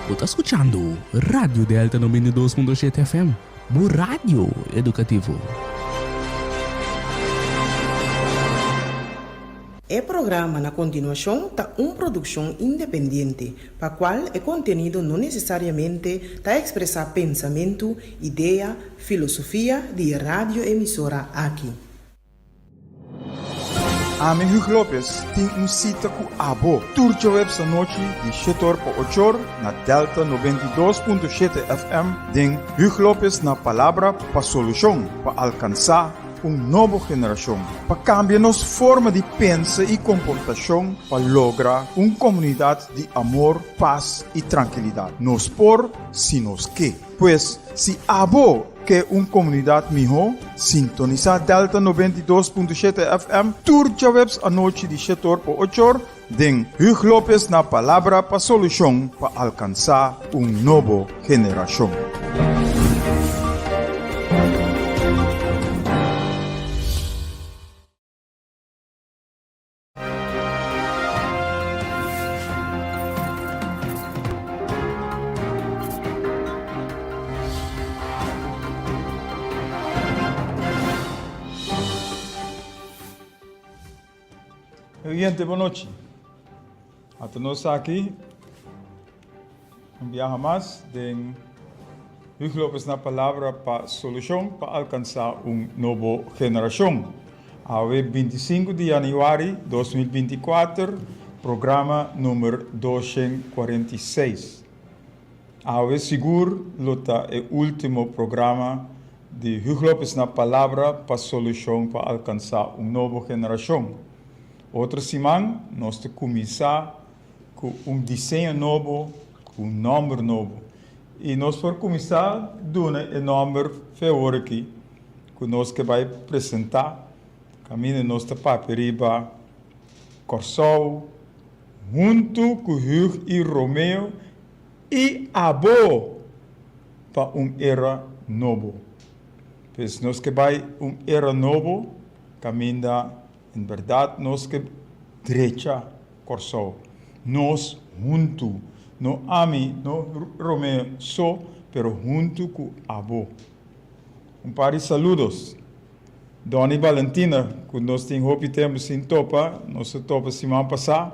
Bo ta skuchando Radio Delta 92.7 FM, bo radio edukativo. E programa na kontinuashon ta un produkshon independiente, pa kual e kontenido no nesesariamente ta ekspresá pensamentu, idea, filosofia di e radioemisora aki. Ami Hugo Lopez tin un sita ku abo tur djaweps anochi di shete or pa ocho or na Delta 92.7 FM den Hugo Lopez na Palabra pa Solushon pa alkansá un nobo generashon pa kambia nos forma di pensa i komportashon pa logra un komunidat di amor, pas i trankilidat. Nos por si nos ke. Pues, si abo ke un komunidat mihó, sintonisá Delta 92.7 FM tur djaweps anochi di shete or pa ocho or den Huug Lopez na Palabra pa Solushon pa alkansá un nobo generashon. Oyente, bon nochi. Ata nos aki un biaha mas den Hugo Lopez na Palabra pa Solucion pa alcansa un nobo generacion. Awe 25 di januari 2024, programa number 246. Awe sigur lo ta e ultimo programa di Hugo Lopez na Palabra pa Solucion pa alcansa un nobo generacion. Otro siman nos ta cuminsa cu un diseño nobo, cu un nomber nobo. Y nos por cuminsa duna e nomber fe awor aki cu nos ke bay presenta. Caminda nos ta papia riba Corsou hunto cu Hugh y Romeo y abo pa un era nobo. Pues nos ke bay un era nobo caminda En bèrdat nos ke drecha Kòrsou. Nos huntu. No ami, no Romeo so, pero huntu ku abo. Un par di saludos. Donny Balentina, ku nos tin hopi tempu sin topa, nos a topa siman pasá.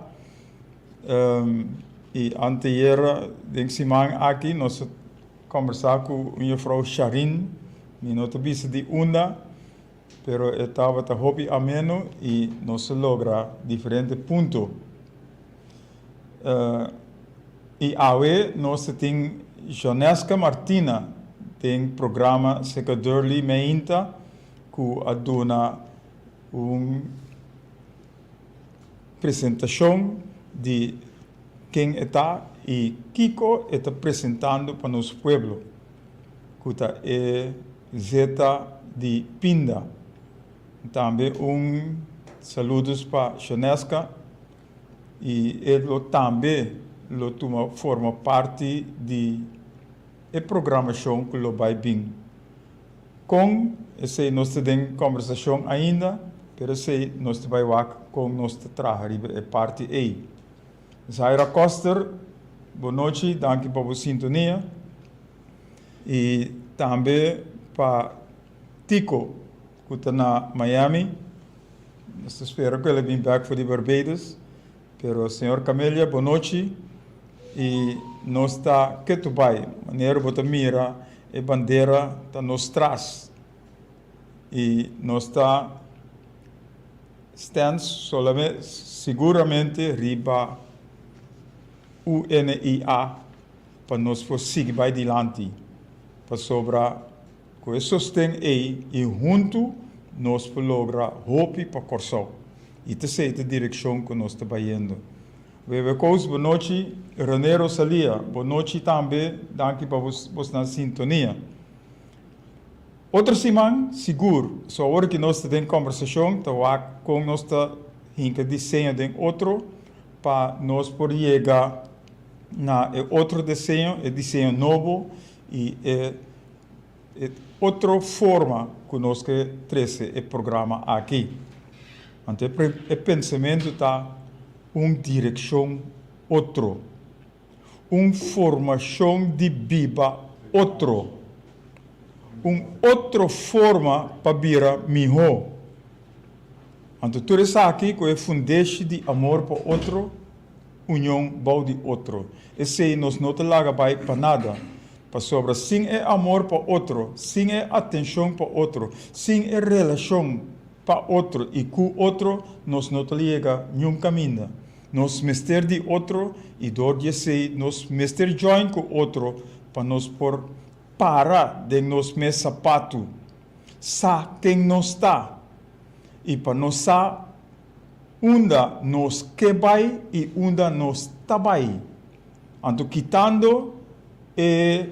I anteayer den siman aki nos a kòmbersá ku un jufrou Sharin, mi no ta bisa di unda. Pero e tabata hopi ameno y nos a logra diferente punto. Y awe nos ta tin Jonesca Martina den programa Seca Durley Meinta cu a duna un presentacion di ken e ta y kico e ta presentando pa nos pueblo cu ta e Zeta di pinda. Tambe un saludos pa Shonesca y e lo tambe lo tuma forma parti di e programacion cu lo bay bin. Con esey nos ta den conversacion ainda, pero esey nos ta bay wak con nos ta traha riba e parti ey. Zaira Koster, bo nochi, danki pa bo sintonia. Y tambe pa Tico cu ta na Miami. Nos ta spera cu el a bin bek for di Barbados. Pero señor Camelia, bo nochi. Y nos ta ketu bay. Manera bo ta mira e bandera ta nos tras. Y nos ta stand solamente, siguramente riba UNIA. pa nos por sigui bai dilanti, pasobra ku e sosten ei i huntu nos por logra hopi pa Kòrsou. I ta esei ta direkshon ku nos ta bayendo. Wewe Koos, bo nochi. Rene Rosalia, bo nochi tambe. Danki pa bosnan sintonia. Otro siman, sigur, so awor ki nos ta den kòmbersashon ta wak kon nos ta hinka diseño den otro pa nos por yega na e otro deseño, e diseño nobo i e e otro forma ku nos ke trese e programa aki. Anto e e pensamentu ta un direkshon otro. Un formashon di biba otro. Un otro forma pa bira mihó. Anto tur esaki ku e fundeshi di amor pa otro, union bou di otro. Esei nos no ta laga bai pa nada. Pasobra sin e amor pa otro, sin e atenshon pa otro, sin e relashon pa otro i ku otro, nos no ta yega niun kaminda. Nos mester di otro i dor di esei nos mester join ku otro pa nos por para den nos mes sapatu, sa ken nos ta i pa nos sa unda nos ke bai i unda nos ta bai. Anto kitando e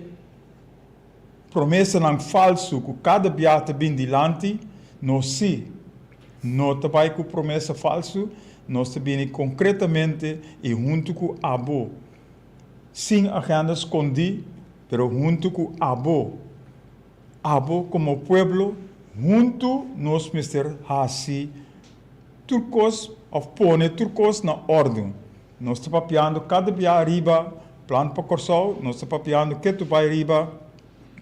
promesanan falsu ku kada bia ta bin dilanti, nos sí no ta bai ku promesa falsu, nos ta bini konkretamente i huntu ku abo, sin agenda skondí, pero huntu ku abo. Abo komo pueblo, huntu nos mester hasi tur kos òf pone tur kos na òrdu. Nos ta papiando kada bia riba Plan pa Kòrsou, nos ta papiando ketu bai riba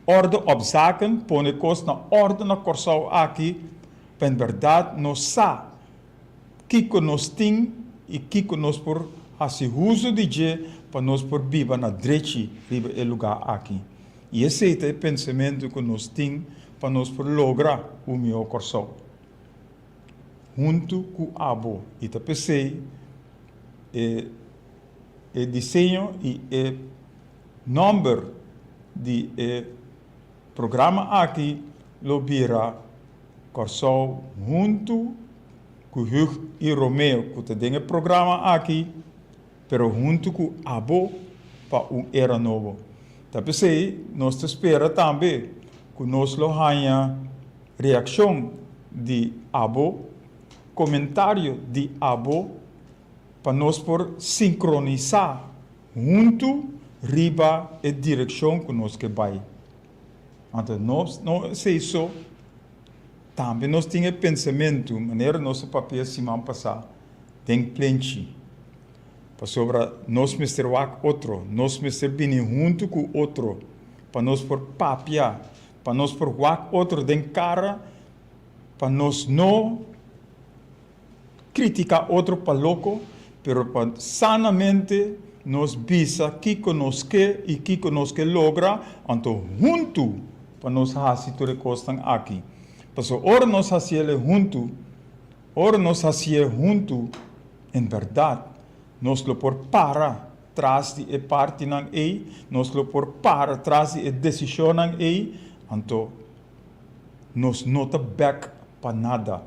orde op zaken, pone kos na orde na Kòrsou aki, pa en bèrdat nos sa kiko nos tin i kiko nos por hasi huzo di dje pa nos por biba na drechi riba e lugá aki. I esei ta e pensamentu ku nos tin pa nos por logra un mihó Kòrsou. Huntu ku abo. I ta p'esei e e diseño i e nòmber di e programa aki lo bira Kòrsou huntu ku Hugh i Romeo ku ta den e programa aki, pero huntu ku abo pa un era nobo. Ta p'esei nos ta spera tambe ku nos lo haña reakshon di abo, komentario di abo pa nos por sinkronisá huntu riba e direkshon ku nos ke bai. Anto nos no esei so, tambe nos tin e pensamentu, manera nos a papia siman pasá, den plenchi. Pasobra nos mester wak otro, nos mester bini huntu ku otro pa nos por papia, pa nos por wak otro den kara, pa nos no critica otro pa loco, pero pa sanamente nos bisa kico nos ke y kico nos ke logra, anto huntu pa nos haci tur e cosnan aki. Pasobra ora nos haciele huntu, ora nos hacié huntu, en berdad nos lo por para tras di e partinan ey, nos lo por para tras di e decisionnan ey, anto nos no ta bek pa nada.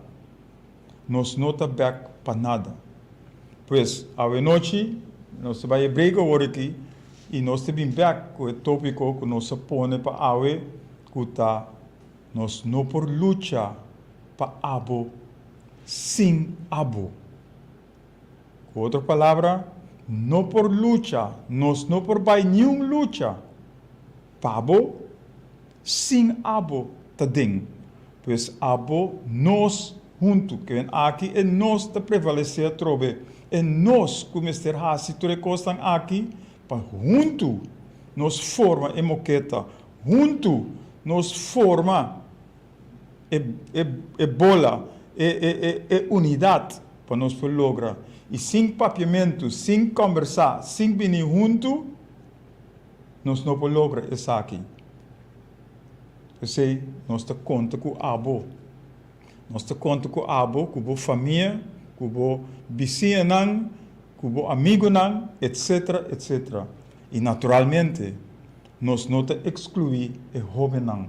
Nos no ta bek pa nada. Pues, awenochi nos ta bai e break awor aki i nos ta bin bek ku e topiko ku nos a pone pa awe ku ta Nos no por lucha pa abo sin abo. Ku otro palabra, no por lucha, nos no por bai niun lucha pa bo sin abo ta den. Pues abo, nos, huntu. Ke aki e nos ta prevalesé atrobe. E nos ku mester hasi tur e kosnan aki pa huntu nos forma e moketa, huntu nos forma e e e bola, e e e e unidat pa nos por logra. I sin papiamentu, sin kòmbersá, sin bini huntu, nos no por logra esaki. P'esei nos ta konta ku abo. Nos ta konta ku abo, ku bo famia, ku bo bisiñanan, ku bo amigunan, etsetera, etsetera. I naturalmente nos no ta ekskluí e hóbennan.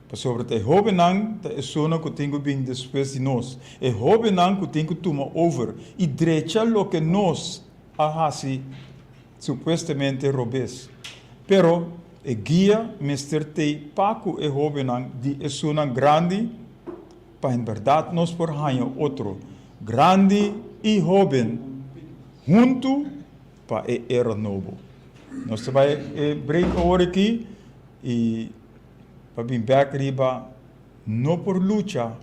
Pasobra ta e hóbennan ta esunnan ku tin ku bin despues di nos, e hóbennan ku tin ku tuma over i drecha loke nos a hasi supuestamente robes. Pero e guia mester tei pa ku e hóbennan di esunnan grandi pa en bèrdat nos por haña otro, grandi i hóben, huntu pa e era nobo. Nos ta bai e break awor aki i pa bin bèk riba no por lucha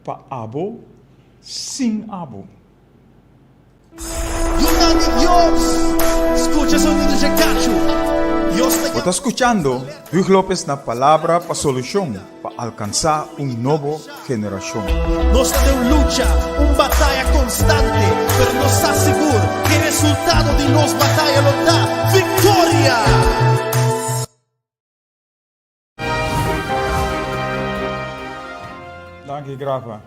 pa abo sin abo. Yunan di Dios, skucha. Bo ta skuchando Huug Lopez na Palabra pa Solushon pa alkansá un nobo generashon. Nos ta den un lucha, un bataya konstante, pero nos sa sigur ku e resultado di nos bataya lo ta viktoria! Danki Grafa.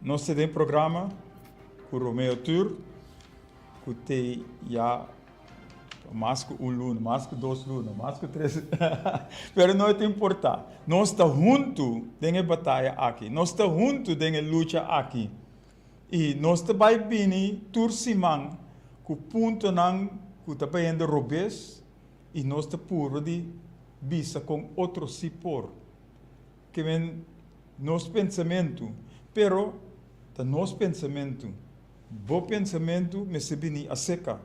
Nos ta den programa ku Romeo Tur ku te ya mas ku un luna, mas ku dos luna, mas ku tres. Pero no ta importa. Nos ta huntu den e bataya aki. Nos ta huntu den e lucha aki. I nos ta bai bini tur siman ku puntonan ku ta bayendo robes I nos ta purba di bisa kon otro si por. Ke men nos pensamentu, pero ta nos pensamentu. Bo pensamentu mester bini aserka.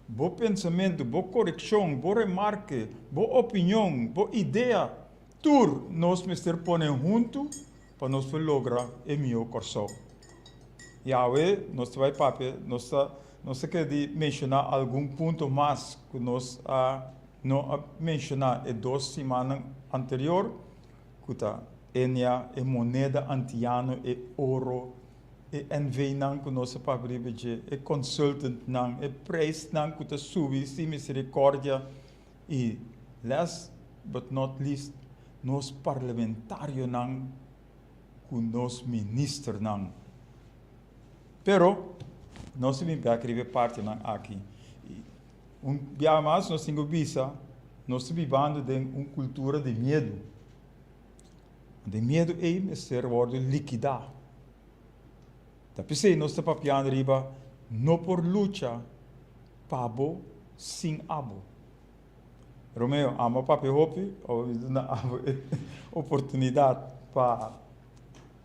Bo pensamentu, bo korekshon, bo remarke, bo opinion, bo idea, tur nos mester pone huntu pa nos por logra e mihó Kòrsou. Yahweh, nos ta bai papia, nos ta nos ta kere di menshoná algun punto mas ku nos a no a menshoná e dos simannan anterior, ku ta Enia, e moneda antiano, e oro, e NV-nan ku nos a papia riba dje, e consultantnan, e prijsnan ku ta subi sin misericordia i last but not least nos parlamentarionan ku nos ministernan. Pero nos ta bin bek riba e partinan aki. Un biaha mas nos tin ku bisa nos ta bibando den un kultura di miedu. E miedu ei mester wòrdu likidá. Ta p'esei nos ta papiando riba no por lucha pa bo sin abo. Romeo, amo papia hopi, abo mi duna abo e oportunidat pa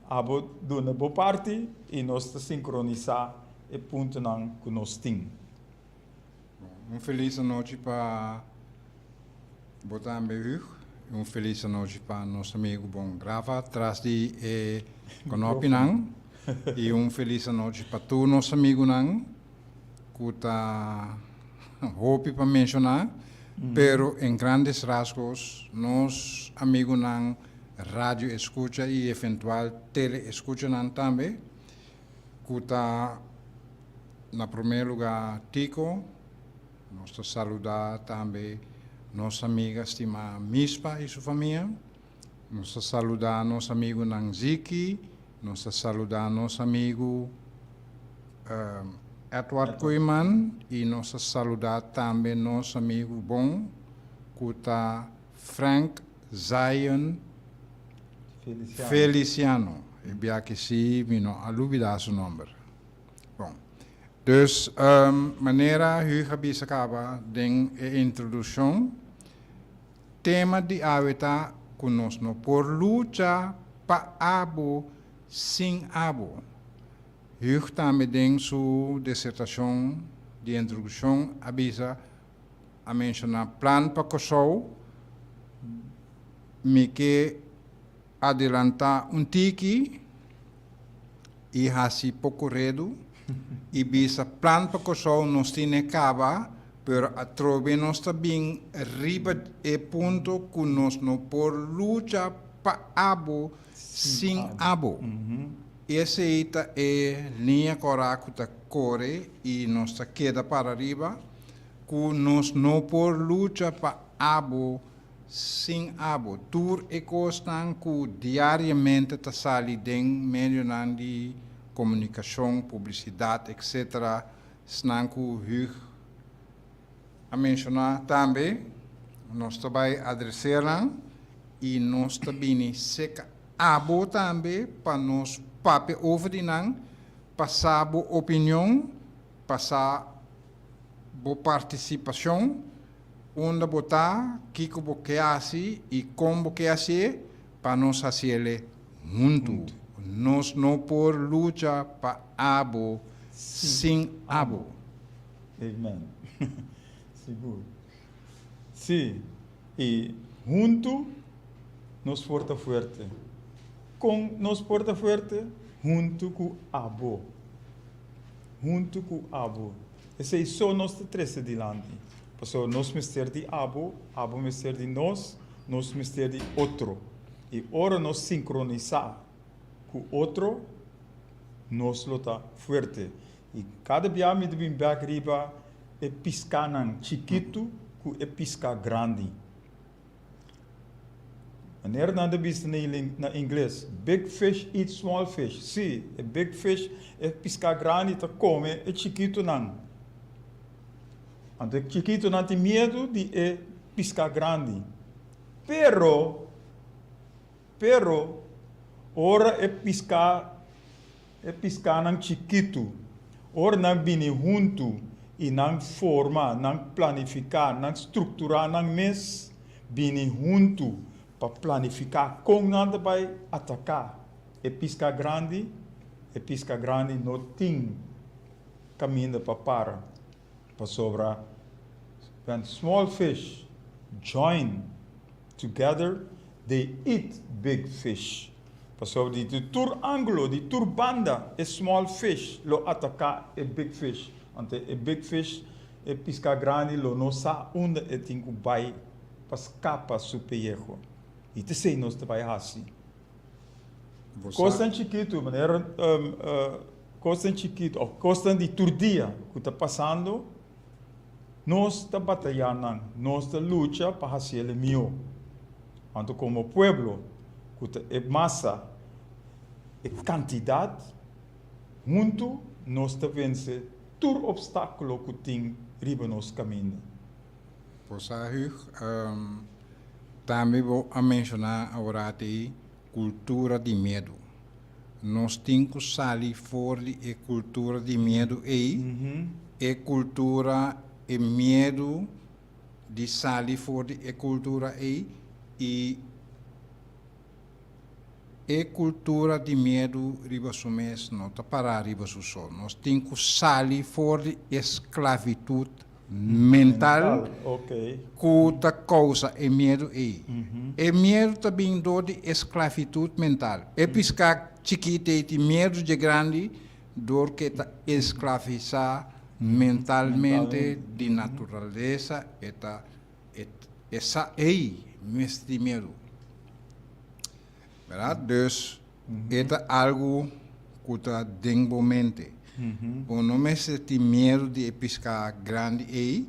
abo duna bo parti i nos ta sinkronisá e puntonan ku nos tin. Bon, un felis anochi pa bo tambe Huug, i un felis anochi pa nos amigu Bon Grava tras di e konopinan, i un felis anochi pa tur nos amigunan. ku ta hopi pa menshoná, pero en grandes rasgos nos amigunan radio eskucha i eventual tele eskuchanan tambe, ku ta na promé lugá Tico, nos ta saludá tambe nos amiga stimá Mispa i su famia, nos ta saludá nos amigunan Ziki, nos ta saludá nos amigu. Edward Koeiman y nos a saluda tambe nos amigo bon cu ta Frank Zion Feliciano. E bia ki si mi no a lubida su nomber. Bon. Dus manera Huug a bisa caba den e introduccion, tema di awe ta cu nos no por lucha pa abo sin abo. Hugh tambe den su disertashon di introdukshon a bisa a menshoná Plan pa Kòrsou, Mi ke adelantá un tiki i hasi poko redu i bisa Plan pa Kòrsou nos tine kaba pero atrobe nos ta bin riba e punto ku nos no por lucha pa abo sin abo. Esei ta e liña kòrá ku ta kore i nos ta keda para riba, ku nos no por lucha pa abo sin abo. Tur e kosnan ku diariamente ta sali den medionan di komunikashon, publisidat, etc. Esnan ku Huug a menshoná tambe, nos ta bai adres'é nan i nos ta bini seka abo tambe pa nos papia over di nan, pa sa bo opinion, pa sa bo partisipashon, unda bo ta, kiko bo ke hasi i kon bo ke hasié, pa nos hasiele huntu. Nos no por lucha pa abo sin abo. Amen. Sigur. Sí, i huntu nos por ta fuerte. Kon nos por ta fuerte? Huntu ku abo. Huntu ku abo. Esei so nos ta trese dilanti, pasobra nos mester di abo, abo mester di nos, nos mester di otro. I ora nos sinkronisá ku otro, nos lo ta fuerte. I kada bia mi ta bin bèk riba e piskanan chikitu ku e piska grandi. Manera nan ta bisa na ingles, big fish eat small fish. Sí, e big fish, e piská grandi ta kome e chikitunan. Anto e chikitunan tin miedu di e piská grandi. Pero, pero, ora e piská, e piskánan chikitu, ora nan bini huntu i nan forma, nan planifiká, nan strukturá nan mes, bini huntu pa planifiká kon nan ta bai ataká e piská grandi, e piská grandi no tin kaminda pa para, pasobra when small fish join together they eat big fish, pasobra di tur ángulo, di tur banda e small fish lo ataká e big fish, anto e big fish E piská grandi lo no sa unda e tin ku bai pa skapa su peyeho. I ta esei nos ta bai hasi. Kosnan chikitu, manera kosnan chikitu òf kosnan di tur dia ku ta pasando, nos ta batayá nan, nos ta lucha pa hasi el e mihó. Anto komo pueblo ku ta e masa, e kantidat, huntu nos ta vense Tur obstáculo cu tin riba nos caminda. Bo sa Hugh, tambe bo a menciona aworat ei cultura di miedu. Nos tin cu sali for di e cultura di miedu ei, e cultura, e miedu di sali for di e cultura ei y E kultura di miedu riba su mes no ta pará riba su so. Nos tin ku sali for di e sklavitut mental ku ta kousa e miedu ei. E miedu ta bin dor di e sklavitut mental. E piská chikit ei tin miedu dje grandi dor ku e ta esklavisá mentalmente di naturalesa e ta E sa ei mester tin miedu. Berdad? Dus e ta algu ku ta den bo mente. Bo no mester tin miedu di e piská grandi ei,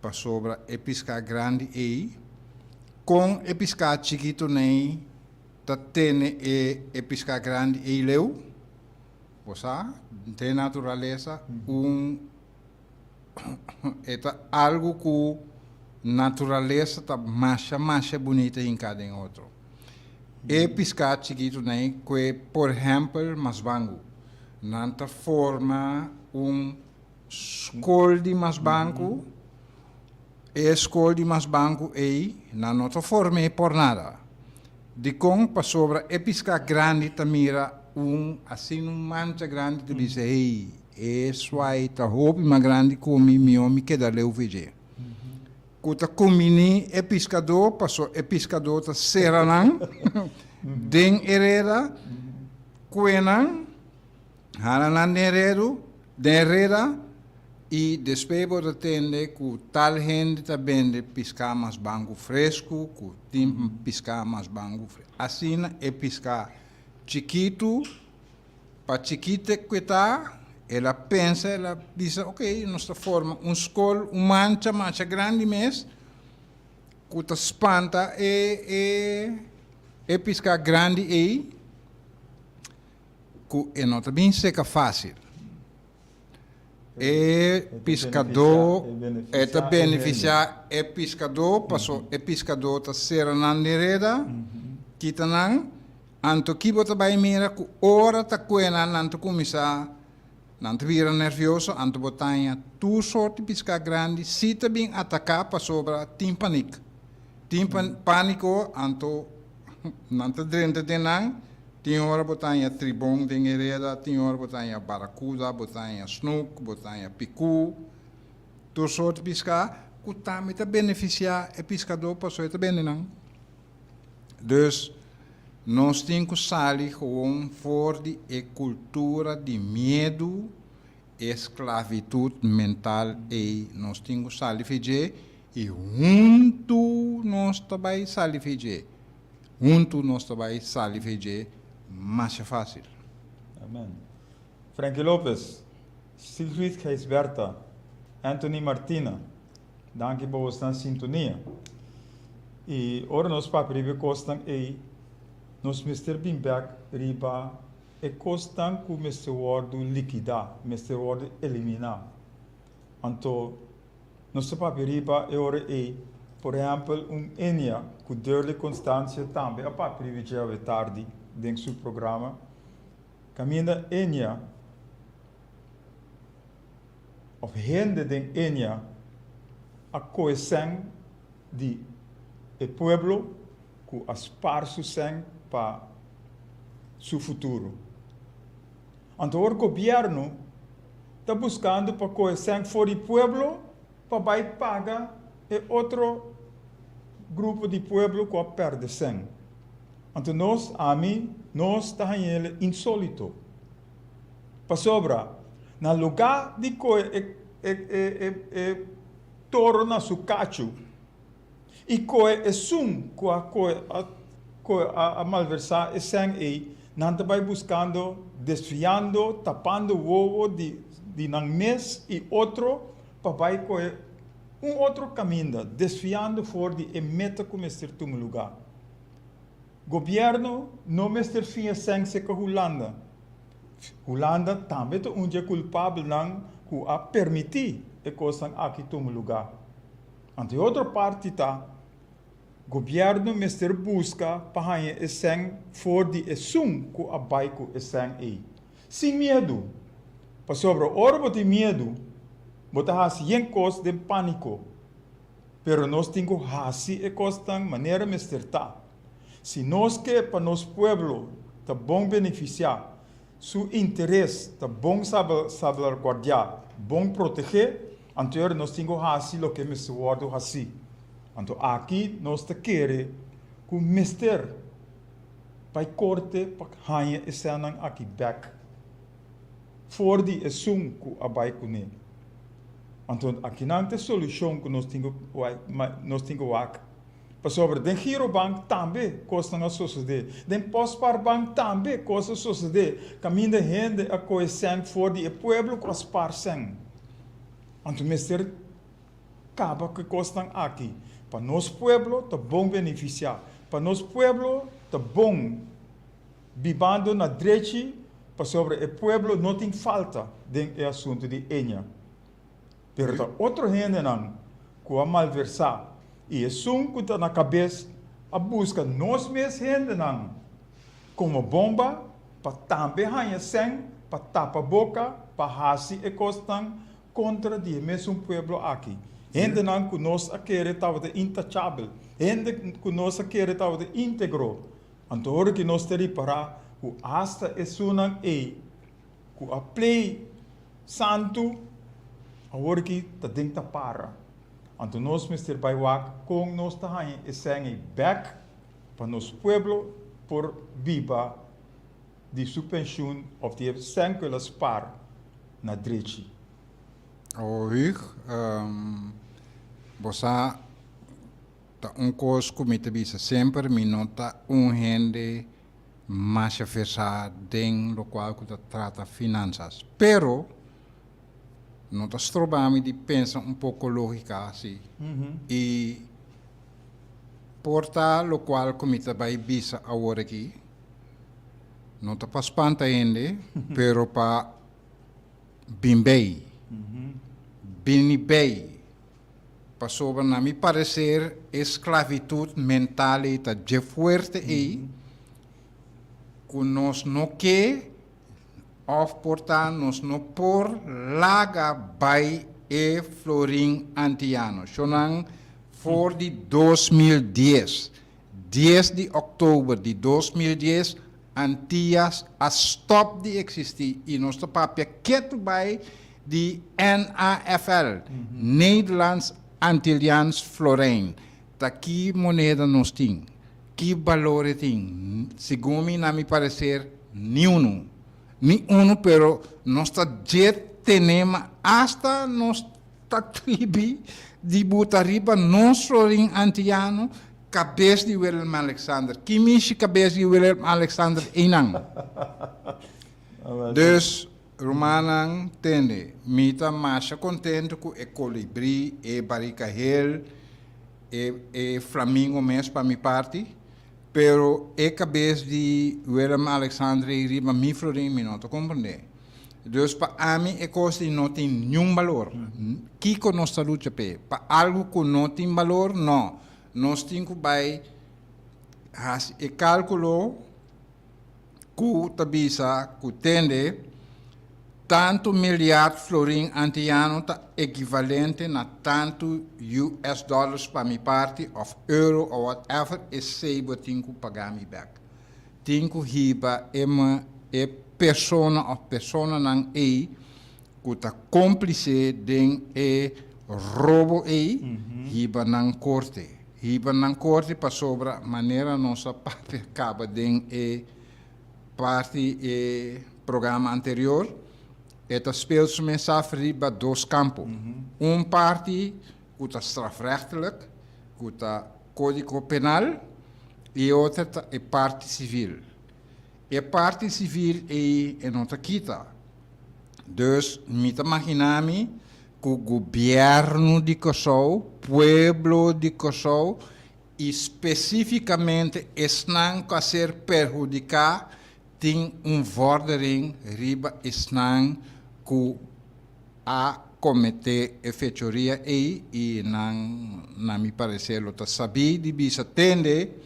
pasobra e piská grandi ei, kon e piská chikitunan ta tene e e piská grandi ei leu? Bo sa, den naturalesa un E ta algu ku naturalesa ta masha masha bunita hinká den otro. E piská chikitunan ei kue por ehèmpel masbangu. Nan ta forma un skol di masbangu. E skol di masbangu ei nan no ta form'é por nada. Dikon? Pasobra e piská grandi ta mira un asina un mancha grandi ta bisa, Hey, e swai ta hopi mas grandi ku mi, mihó mi keda leu for dje. Ku ta kumbiní e piskadó, paso e piskadó ta sera nan den e reda, kue nan, Hala nan den redu, den reda, i despues bo ta tende ku tal hende ta bende piská mas bangu fresku, ku tin piská mas bangu fresku. Asina e piská chikitu, pa chikite ku e ta, el a pensa, el a bisa, ok, nos ta forma un skol, un mancha masha grandi mes, ku ta spanta e e e piská grandi ei. Ku e no ta bin seka fásil. E piskadó e ta benefisiá e piskadó paso e piskadó ta sera nan den reda, kita nan, anto ki bo ta bai mira ku ora ta kue nan nan ta kuminsá nan ta bira nervioso anto bo ta haña tur sort di piská grandi si ta bin ataká pasobra tin panik tin pániko anto nan ta drenta den nan. Tin ora bo ta haña tribon den e reda, tin ora bo ta haña barakuda, bo ta haña snoek, bo ta haña pikú, tur sort di piská ku tambe ta benefisiá e piskadó pasobra e ta bende nan. Dus, nos tin ku sali gewoon for di e kultura di miedu. E sklavitut mental ei nos tin ku sali fi dje i huntu nos ta bai sali fi dje. Huntu nos ta bai sali fi dje masha fásil. Amen. Frankie Lopez, Sigrid Gijsbertha, Anthony Martina, danki pa bosnan sintonia. I ora nos papia riba e kosnan ei, nos mester bin bek riba E kosnan ku mester wòrdu likidá, mester wòrdu eliminá. Anto, nos ta papia riba e ora ei, por ehèmpel, un Enia ku Durley Constantia tambe a papia riba dje awe tardi den su programa, kaminda Enia òf hende den Enia a kohe sèn di e pueblo ku a spar su sèn pa su futuro. Anto awor gobièrnu ta buskando pa kohe sèn for di pueblo pa bai paga e otro grupo di pueblo ku a pèrdè sèn. Anto nos, ami, nos ta hañ'el insólito. Pasobra na lugá di kohe e e e e toro na su kachu, I koe esun ku a koe a koe a a malversá e sèn ei, nan ta bai buskando, desviando, tapando wowo di di nan mes i otro pa bai koe un otro kaminda, desviando for di e meta ku mester tuma lugá. Gobièrnu no mester fiña sèn seka Hulanda. Hulanda tambe ta un dje kulpabelnan ku a permití e kosnan aki tuma lugá. Anto e otro parti ta, gobièrnu mester buska pa haña e sèn for di esun ku a bai ku e sèn ei. Sin miedu! Pasobra ora bo tin miedu, bo ta hasi yen kos den pániko. Pero nos tin ku hasi e kosnan manera mester ta. Si nos ke pa nos pueblo ta bon benefisiá, Su interes ta bon salbaguardiá, bon protegé, anto ora nos tin ku hasi loke mester wòrdu hasí. Anto aki nos ta kere ku mester bai korte pa haña e sènnan aki bèk for di esun ku a bai kuné. Anto akinan ta e solushon ku nos tin ku nos tin ku wak. Pasobra den Girobank tambe kosnan a sosodé. Den Postspaarbank tambe kos a sosodé, kaminda hende a kohe sèn for di e pueblo ku a spar sèn. Anto mester kaba ku e kosnan aki pa nos pueblo ta bon benefisiá, pa nos pueblo ta bon bibando na drechi, pasobra e pueblo no tin falta den e asuntu di Ennia. Pero ta otro hendenan ku a malversá i esun ku ta na kabes a buska nos mes hendenan komo bomba pa tambe haña sèn pa tapa boka pa hasi e kosnan kontra di e mesun pueblo aki. Hendenan ku nos a kere tabata intachabel, hende ku nos a kere tabata íntegro. Anto ora ki nos ta ripará ku asta esunnan ei ku a plei santu awor ki ta den ta para. Anto nos mester bai wak kon nos ta haña e sèn ei bèk pa nos pueblo por biba di su penshun òf di e sèn ku el a spar na drechi. Awor Huug, bo sa ta un kos ku mi ta bisa semper, mi no ta un hende masha versá den lokual ku ta trata finansas. Pero no ta stroba mi di pensa un poko lógika asi. I por ta lokual ku mi ta bai bisa awor aki, no ta pa spanta hende, pero pa bin bei, bini bei. Pasobra na mi parecer e sclavitud mental ei ta dje fuerte ei cu nos no ke of por ta nos no por laga bay e florin Antiano. Shonan for di 2010, dies di october di 2010 Antias a stop di existi y nos ta papia ketu bay di NAFL, Nederlands Antilliaans Florijn. Ta ki moneda nos tin? Ki balor e tin? Segun mi, na mi parecer, ni unu. Ni unu, pero nos ta dje. tene ma asta nos ta tribi di buta riba nos florin antiano kabes di Willem Alexander. Ki mishi kabes di Willem Alexander einan? Dus, rumannan, tende, mi ta masha kontentu ku e kolibrí, e barika hel, e e flamingo mes pa mi parti, pero e kabes di Willem Alexander ei riba mi florin mi no ta komprendé. Dus pa ami e kos di no tin niun balor. Kiko nos ta lucha p'e? Pa algu ku no tin balor? No. Nos tin ku bai hasi e kalkulo ku ta bisa ku tende tantu milyard florin antiano ta ekivalente na tantu US dollars pa mi parti òf euro òf whatever, esei bo tin ku paga mi bèk. Tin ku hiba e e persona òf personanan ei ku ta kómplise den e robo ei, hiba nan korte. Hiba nan korte pasobra manera nos a papia kaba den e parti e programa anterior, e ta speel su mes af riba dos kampo. Un parti ku ta strafrechtelijk, ku ta kódigo penal, i e otro ta e parti sivil. E parti sivil ei e no ta kita. Dus mi ta magina mi ku gobièrnu di Kòrsou, pueblo di Kòrsou i spesífikamente esnan ku a ser perhudiká tin un vòrdering riba esnan ku a kometé e fechoria ei i nan na mi pareser lo ta sabí di bisa tende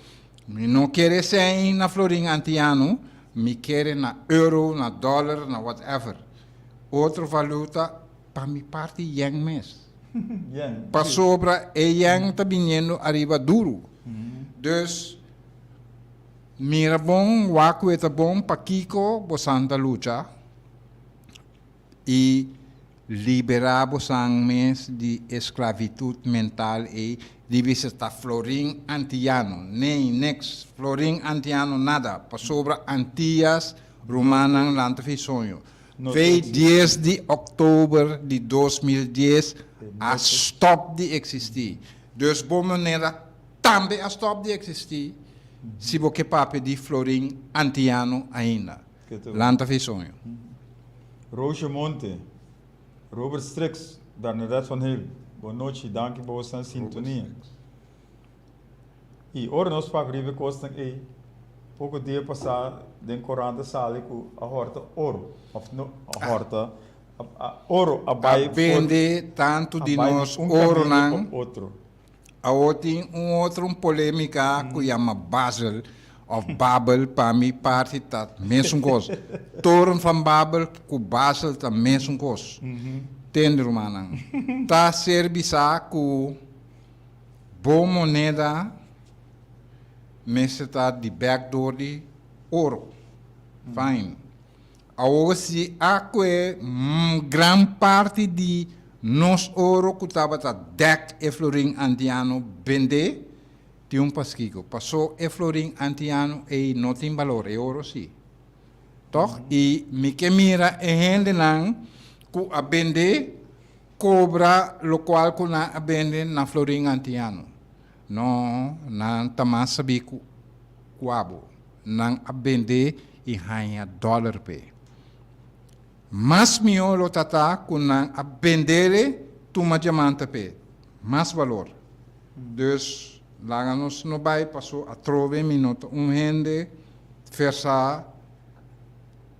mi no kere esei na florin antiano, mi kere na euro, na dòler, na whatever. Otro valuta pa mi parti yen mes. Yen. Pasobra e yen ta biniendo ariba duru. Dus mira bon, wak ku e ta bon, pakiko bosan ta lucha i liberá bosan mes di e sklavitut mental ei di bisa ta florin antiano. Nee, niks. Florin antiano nada. Pasobra Antias rumannan lanta fi soño. Fei dies di òktober di 2010 a stòp di eksistí. Dus bo moneda tambe a stòp di eksistí si bo ke papia di florin antiano ainda. Lanta fi soño. Roosje Monte, Robert Strix, Bernadette van Heel, bon nochi, danki pa boso sintonia. I ora nos papia riba e kosnan ei, poko dia pasá den korant a sali ku a hòrta oro, òf no a hòrta, oro a bai A bende tantu di nos oronan. Awor tin un otro un polémika ku yama Basel òf Babel, pa mi parti ta mesun kos. Toren van Babel ku Basel ta mesun kos. Tende rumannan, ta ser bisá ku. Bo moneda mester ta di bek door di oro. Fine. Awor si a kue gran parti di nos oro ku tabata dek e florin antiano bende, tin un paskiko. Paso e florin antiano ei no tin balor, e oro si. Tòg? I mi ke mira e hendenan ku a bende Cobra locual cu nan a bende na florin antiano. No, nan ta mas sabí cu abo. Nan a bende y haña dollar p'e. Mas mihó lo ta ta cu nan a bendele tuma diamante p'e. Mas balor. Dus, laga nos no bay paso atrobe mi no ta un hende versá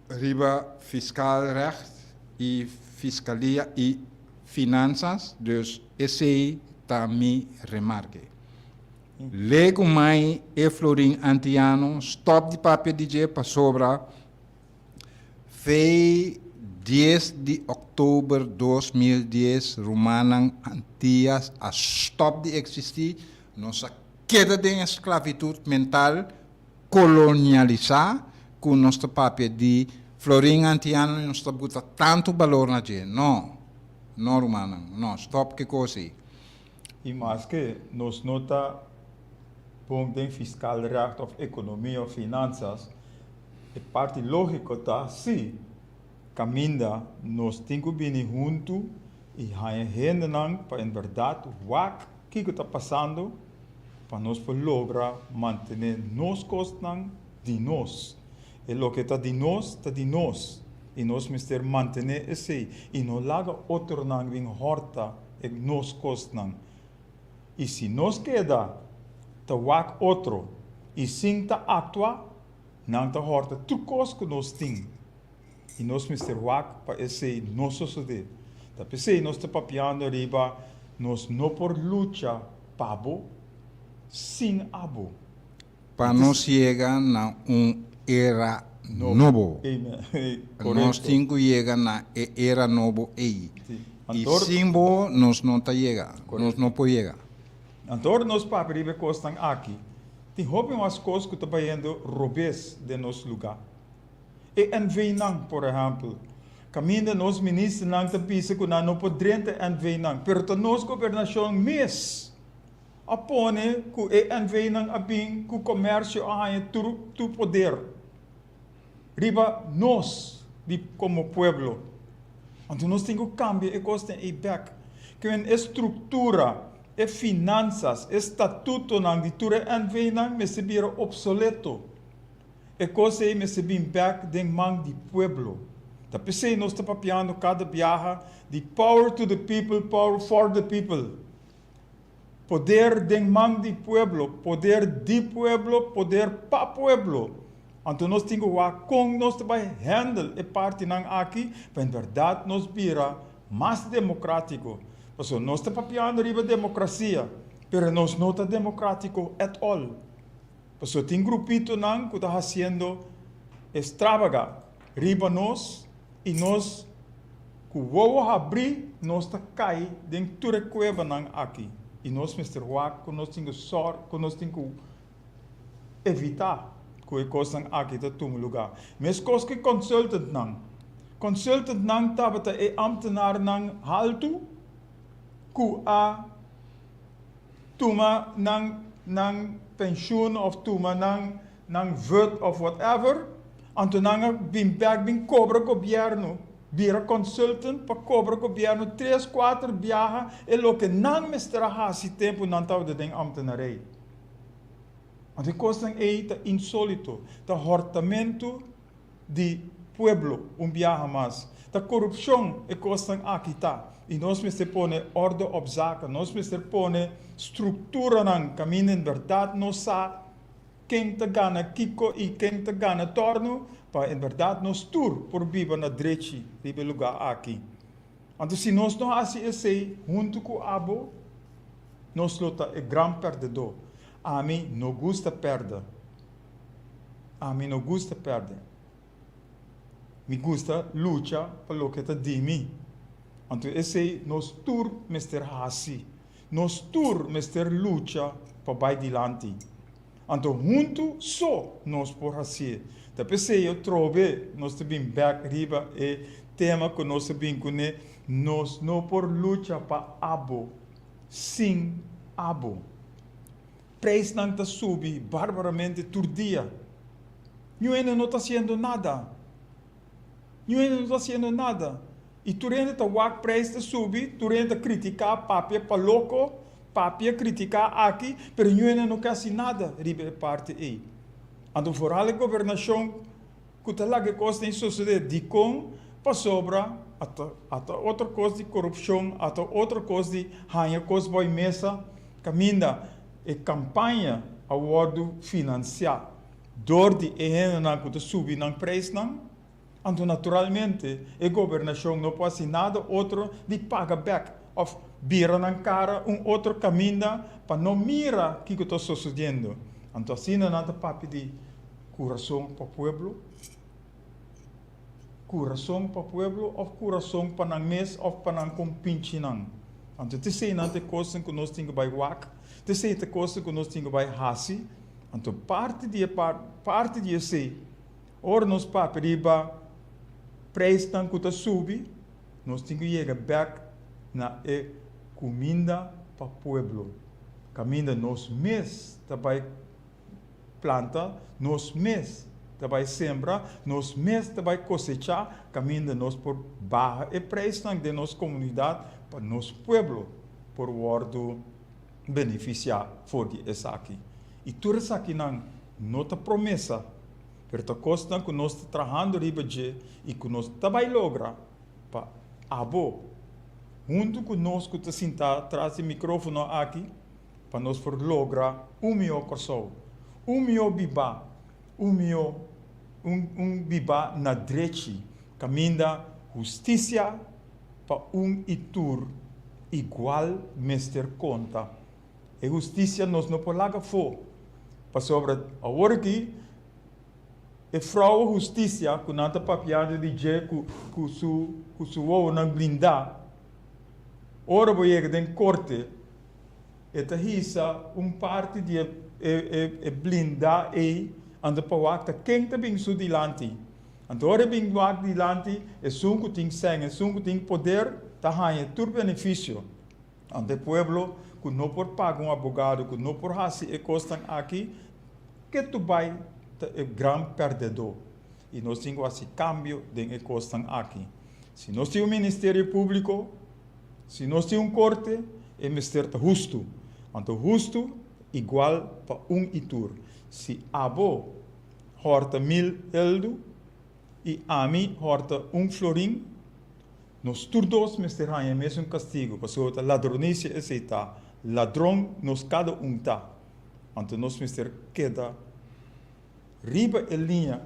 riba fiscal recht. y fiscalia y finanzas, dus esey ta mi remarke. Lego mai e florin antiano stop di papia di dje pasobra fey dies di october 2010 rumannan Antillas a stop di existi, nos a keda den e sclavitud mental kolonialisá ku nos ta papia di florin antiano i nos ta buta tantu balor na dje. No, no rumannan, no, stòp ke kos ei. I maske nos no ta bon den fiskal recht òf ekonomia òf finansas, e parti lógiko ta si. Kaminda nos tin ku bini huntu i haña hendenan pa en bèrdat wak kiko ta pasando pa nos por logra mantené nos kosnan di nos. E loke ta di nos ta di nos i nos mester mantené esei i no laga otronan bin hòrta e nos kosnan. I si nos keda ta wak otro i sin ta aktua, nan ta hòrta tur kos ku nos tin. I nos mester wak pa esei no sosodé. Ta p'esei nos ta papiando riba nos no por lucha pa bo sin abo. Pa nos yega na un era nobo. Nos tin ku yega na e era nobo ei. I sin bo nos no ta yega, nos no por yega. Anto ora nos papia riba e kosnan aki, tin hopi mas kos ku ta bayendo robes den nos lugá. E NV-nan, por ehèmpel. Kaminda nos ministernan ta bisa ku nan no por drenta e NV-nan, pero ta nos gobernashon mes a pone ku e NV-nan a bin ku komersio a haña tur tur poder riba nos di komo pueblo. Anto nos tin ku kambia e kosnan ei bèk. Kimen e struktura, e finansas, e statutonan di tur e NV-nan mester bira opsoleto. E kos ei mester bin bèk den man di pueblo. Ta p'esei nos ta papiando kada biaha di power to the people, power for the people. Poder den man di pueblo, poder di pueblo, poder pa pueblo. Anto nos tin ku wak kon nos ta bai handle e partinan aki pa en bèrdat nos bira mas demokratiko. Pasobra nos ta papiando riba demokrasia, pero nos no ta demokratiko at all. Pasobra tin grupitonan ku ta hasiendo estrabaga riba nos i nos ku wowo habrí nos ta kai den tur e kuebanan aki i nos mester wak ku nos tin ku sòr ku nos tin ku evitá ku e kosnan aki ta tuma lugá. Meskos ku e consultantnan. Consultantnan tabata e ámtenarnan haltu ku a. Tuma nan nan pensioen of tuma nan nan vut of whatever, anto nan a bin bek bin cobra gobierno, bira consultant pa cobra gobierno tres cuater biaha e loke nan mester a haci tempo nan tabata den ambtenarij. Anto e cosnan ey ta insolito, ta hortamento di pueblo un biaha mas. Ta korupshon e kosnan aki ta i nos mester pone orde op zaken, nos mester pone strukturanan kaminda en bèrdat nos sa ken ta gana kiko i ken ta gana tòrnu pa en bèrdat nos tur por biba na drechi riba e lugá aki. Anto si nos no hasi esei huntu ku abo nos lo ta e gran pèrdedó. Ami no gusta pèrdè. Ami no gusta pèrdè. Mi gusta lucha pa loke ta di mi. Anto esei nos tur mester hasi. Nos tur mester lucha pa bai dilanti. Anto huntu so nos por hasié. Ta p'esei atrobe nos ta bin bèk riba e tema ku nos a bin kuné, nos no por lucha pa abo sin abo. Prijsnan ta subi barbaramente tur dia. Ñu hende no ta haciendo nada. Ñu hende no ta haciendo nada. Y tur hende ta wak prijs ta subi, tur hende ta critica, papia pa loco, papia critica aki, pero ñu hende no ke haci nada riba e parti ey. Anto vooral e gobernacion Ku ta laga e kosnan sosodé. Dikon? Pasobra ata ata otro kos di korupshon, ata otro kos di haña kos bou e mesa, kaminda e kampaña a wòrdu finansiá dor di e hendenan ku ta subi nan preisnan. Anto naturalmente e gobernashon no por hasi nada otro di paga bèk òf bira nan kara un otro kaminda pa no mira kiko ta sosodiendo. Anto asina nan ta papia di. Kurason pa pueblo? Kurason pa pueblo òf kurason pa nan mes òf pa nan kompinchinan? Anto t'esei nan ta e kosnan ku nos tin ku bai wak, t'esei ta e kosnan ku nos tin ku bai hasi. Anto parti di e parti di esei, ora nos papia riba preisnan ku ta subi, nos tin ku yega bèk na e kuminda pa pueblo, kaminda nos mes ta bai. Planta nos mes. ta bai sembra, nos mes ta bai kosechá, kaminda nos por baha e preisnan den nos komunidat pa nos pueblo por wòrdu benefisiá for di esaki. I tur esakinan no ta promesa, pero ta kosnan ku nos ta trahando riba dje i ku nos ta bai logra pa abo, huntu ku nos ku ta sintá tras di mikrófono aki, pa nos por logra un mihó Kòrsou, un mihó bibá, un mihó, un un bibá na drechi, kaminda hustisia pa un i tur igual mester konta. E hustisia nos no por laga afó, pasobra awor aki e frou hustisia ku nan ta papiando di dje ku ku su ku su wowonan blindá, ora bo yega den korte, E ta hisa un parti di e e blinda ei, anto pa wak ta ken ta bin su dilanti. Anto ora e bin wak dilanti, esun ku tin sèn, esun ku tin poder, ta haña tur benefisio. Anto e pueblo ku no por paga un abogado, ku no por hasi e kosnan aki, ketu bai ta e gran pèrdèdó. I nos tin ku hasi kambio den e kosnan aki. Si nos tin un ministerio públiko, Si nos tin un korte, e mester ta hustu. Anto hustu igual pa un i tur. Si abo hòrta mil eldu i ami hòrta un florin, nos tur dos mester haña e mesun kastigu, pasobra ta ladronisia esei ta. Ladron nos kada un ta. Anto nos mester keda riba e liña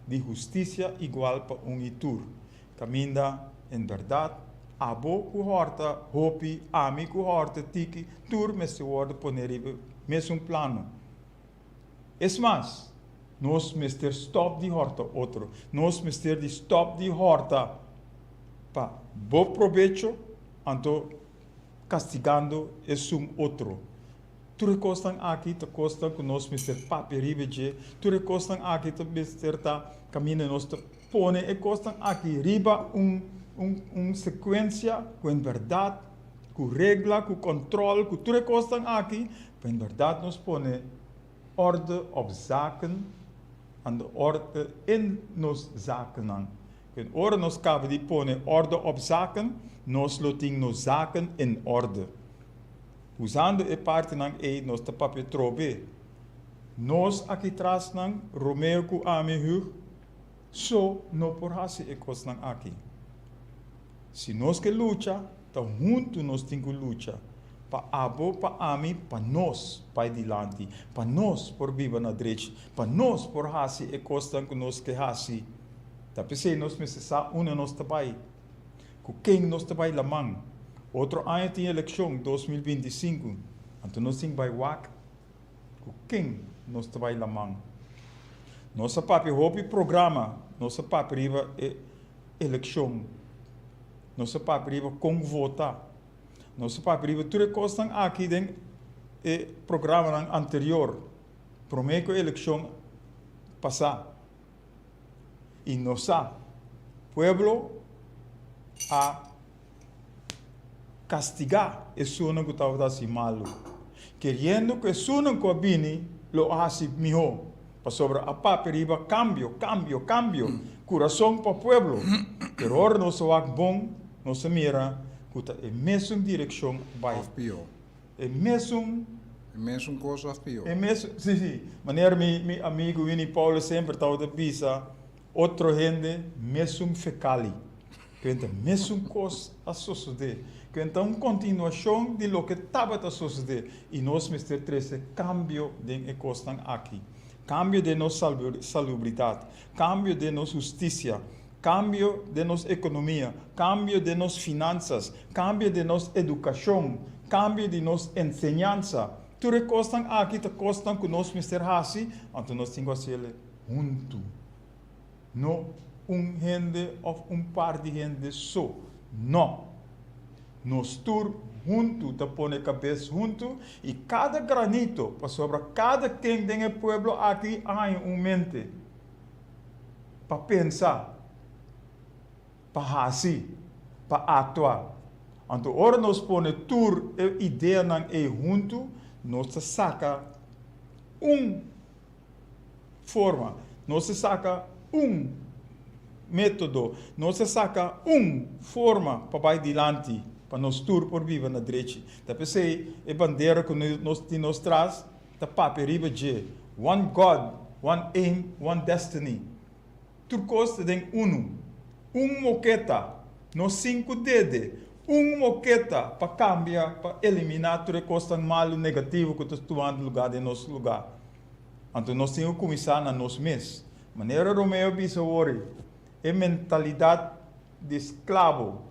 di hustisia igual pa un i tur, kaminda en bèrdat abo ku hòrta hopi, ami ku hòrta tiki, tur mester wòrdu pone riba mesun plano. Es mas, nos mester stòp di hòrta otro, nos mester di stòp di hòrta pa bo probecho, anto kastigando esun otro. Tur e kosnan aki ta kosnan ku nos mester papia riba dje, tur e kosnan aki ta mester ta kaminda nos ta pone e kosnan aki riba un un un sekuensia ku en bèrdat, ku regla, ku kòntròl, ku tur e kosnan aki, pa en bèrdat nos pone orde op zaken, aan de orde in nos zakennan. Ku en ora nos kaba di pone orde op zaken, nos lo tin nos zaken in orde. Usando e partinan ei nos ta papia trobe. Nos aki trasnan, Romeo ku ami, Hugh, so no por hasi e kosnan aki. Si nos ke lucha, ta huntu nos tin ku lucha, pa abo, pa ami, pa nos bai dilanti, pa nos por biba na drechi, pa nos por hasi e kosnan ku nos ke hasi. Ta p'esei nos mester sa unda nos ta bai. Ku ken nos ta bai laman? Otro aña tin elekshon, 2025, anto nos tin bai wak ku ken nos ta bai laman. Nos a papia hopi programa, nos a papia riba e elekshon, nos a papia riba kon vota, nos a papia riba tur e kosnan aki den e programanan anterior, promé ku e elekshon pasá. I nos sa, pueblo a kastigá esunnan ku tabata hasi malu, keriendo ku esunnan ku a bini lo a hasi mihó, pasobra a papia riba kambio, kambio, kambio, kurason pa pueblo. Pero ora nos a wak bon, nos a mira ku ta e mesun direkshon bai. Òf pió. E mesun. E mesun kos òf pió? E mesun, sí, sí. Manera mi, mi amigu Winnie Paulus semper tabata bisa, otro hende mesun fekali. Kuenta mesun kos a sosodé. Kuenta un kontinuashon di loke tabata sosodé. I nos mester trese kambio den e kosnan aki. Kambio den nos salubridat, kambio den nos hustisia, Kambio den nos ekonomia, kambio den nos finansas, kambio den nos edukashon, kambio di nos enseñansa. Tur e kosnan aki ta kosnan ku nos mester hasi, anto nos tin ku hasiel huntu. No un hende òf un par di hende so. No! Nos tur huntu ta pone kabes huntu i kada granito, pasobra kada ken den e pueblo aki a haña un mente. pa pensa, pa hasi, pa aktua. Anto ora nos pone tur e ideanan ei huntu, nos ta saka un forma. Nos a saka un método, nos a saka un forma pa bai dilanti, pa nos tur por biba na drechi. Ta p'esei e bandera ku nos tin nos tras ta papia riba dje, One God, One Aim, One Destiny. Tur kos ta den unu. Un moketa, no sinku dede, un moketa pa kambia, pa eliminá tur e kosnan malu, negativo ku ta tumando lugá den nos lugá. Anto nos tin ku kuminsá na nos mes. Manera Romeo a bisa wori, e mentalidat di sklabo,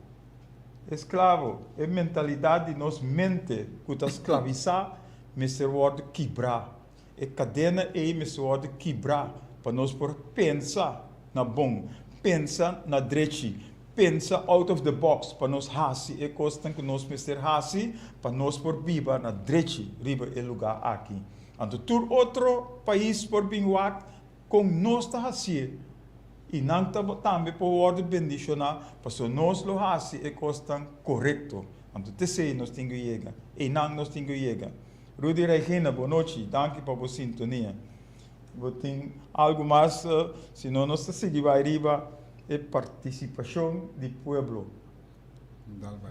esklabo, e mentalidat di nos mente ku ta sklavisá mester wòrdu kibrá. E kadena ei mester wòrdu kibrá pa nos por pensa na bon, pensa na drechi, pensa out of the box pa nos hasi e kosnan ku nos mester hasi pa nos por biba na drechi riba e lugá aki. Anto tur otro pais por bin wak kon nos ta hasié i nan ta tambe por wòrdu bendishoná pasobra nos lo hasi e kosnan korekto. Anto t'esei nos tin ku yega, einan nos tin ku yega. Rudy Regina, bonochi, danki pa bo sintonia. Bo tin algu mas? Si no nos ta sigui bai riba e partisipashon di pueblo.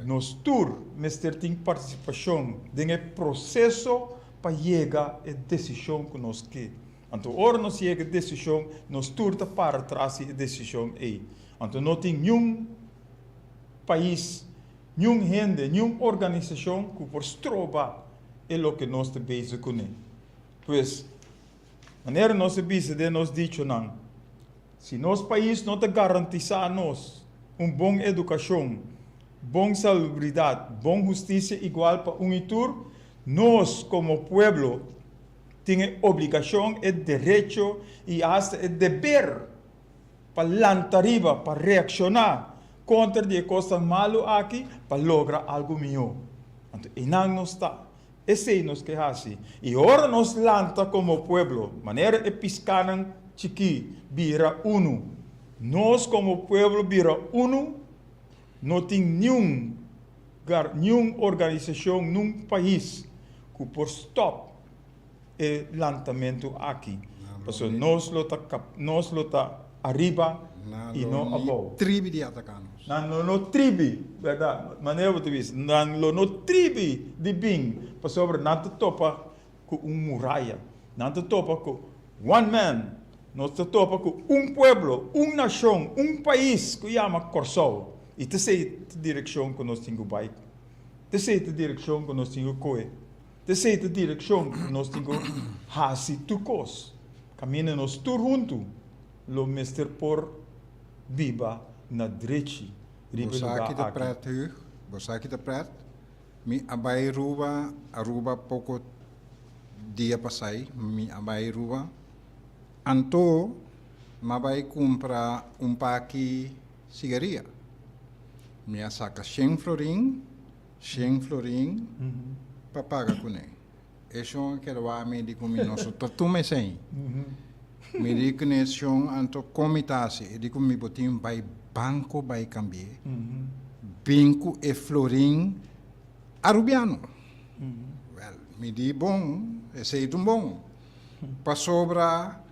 Nos tur mester tin partisipashon den e proseso pa yega e desishon ku nos ke. Anto ora nos yega e desishon, nos tur ta para tras di e desishon ei. Anto no tin niun pais, niun hende, niun organisashon ku por stroba e loke nos ta bezig kuné. Pues, manera nos a bisa den nos dichonan, Si nos pais no ta garantisá nos un bon edukashon, bon salubridat, bon hustisia igual pa un i tur, nos komo pueblo tin e obligashon, e derecho i asta e deber pa lanta riba, pa reakshoná kontra di e kosnan malu aki pa logra algu mihó. Anto einan nos ta. Esei nos ke hasi. I ora nos lanta komo pueblo, manera e piskanan chikí bira unu, nos komo pueblo bira unu, no tin niun gar, niun organisashon, niun pais ku por stòp e lantamentu aki. Pasobra nos lo ta kap, nos lo ta ariba Nan i lo no ni abou. tribi di ataká nos. Nan lo no tribi, bèrdat? Manera bo ta bisa, nan lo no tribi di bin, pasobra nan ta topa ku un muraya. Nan ta topa ku one man. Nos ta topa ku un pueblo, un nashon, un pais ku yama Kòrsou. I ta esei ta direkshon ku nos tin ku bai. Ta esei ta direkshon ku nos tin ku kohe. Ta esei ta direkshon ku nos tin ku hasi tur kos. Kaminda nos tur huntu lo mester por biba na drechi riba Bo e sa lugá ki ta aki. pret, Hug? Bo sa ki ta pret? Mi a bai Ruba, Aruba poko dia pasai, mi a bai Ruba. Anto m'a bai kumpra un paki sigaria. Mi a saka shen florin, shen florin pa paga kuné. E shon a keda wak mi di ku mi no so ta tuma esei. Mi di kuné shon anto kon mi ta hasi? E di ku mi bo tin bai banko bai kambi'é bin ku e florin arubiano. Wèl, mi di bon, esei ta un bon. Pasobra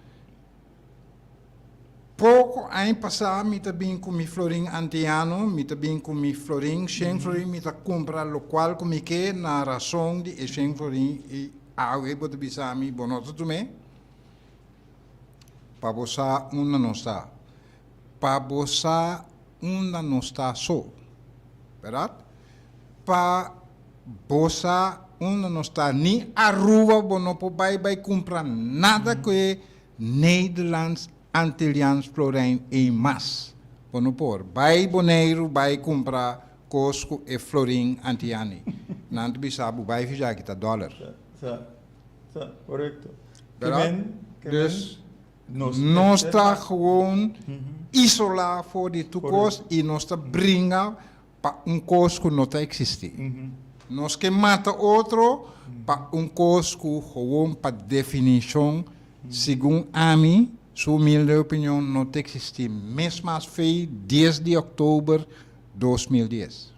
Poko aña pasá mi ta bin ku mi florin antiano, mi ta bin ku mi florin, shen florin mi ta kumpra lokual ku mi ke na rason di e shen florin i awe bo ta bisa mi bo no ta tum'é? Pa bo sa unda nos ta. Pa bo sa unda nos ta so, bèrdat? Pa bo sa unda nos ta, ni Aruba bo no por bai bai kumpra nada ku e Nederlands Antilliaans Florijn ei mas. Bo no por. Bai Boneiru bai kumpra kos ku e florin antiani. Nan ta bisa bo bai fija ki ta dòler. Sa, sa, korekto. Ke Bèrdat? men, ke men Dus nos nos mester ta ta. gewoon isolá for di tur kos i nos ta bringa pa un kos ku no ta eksistí. Nos ke mata otro pa un kos ku gewoon pa definishon, segun ami, su humilde opinion, no ta eksistí mes mas fei dies di òktober 2010.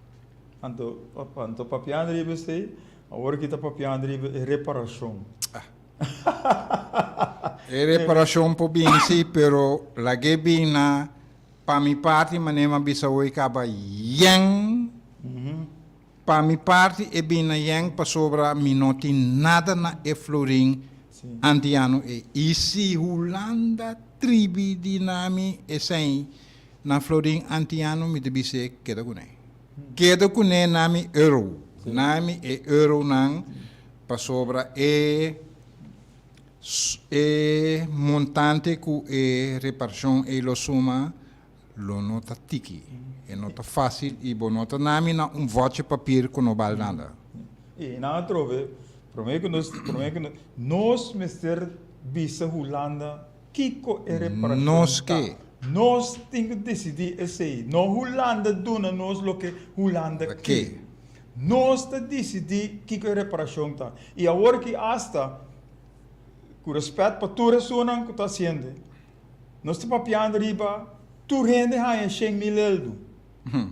Anto, anto papiando riba esei, awor ki ta papiando riba e reparashon. E reparashon por bin si, pero lag'é bin na pa mi parti manera mi a bisa hoy kaba yen. Pa mi parti e bin na yen pasobra mi no tin nada na e florin antiano ei. I si Hulanda tribi di na mi esei na florin antiano mi ta bis'é keda kuné. Keda kuné na mi euro, na mi e euronan pasobra e e montante ku e reparshon ei lo suma lo no ta tiki. E no ta fácil i bo no ta nami na un vòtje papir ku no bal nada. I nan atrobe, promé ku nos, promé ku nos, nos mester bisa Hulanda kiko e reparashon Nos ta. ke. Nos tin ku disidí esei. No Hulanda duna nos loke Hulanda Ke. ke. Nos ta disidí kiko e reparashon ta. I awor ki asta, ku rèspèt pa tur esunnan ku ta hasiende, Nos ta papiando riba tur hende haña 100,000 eldu.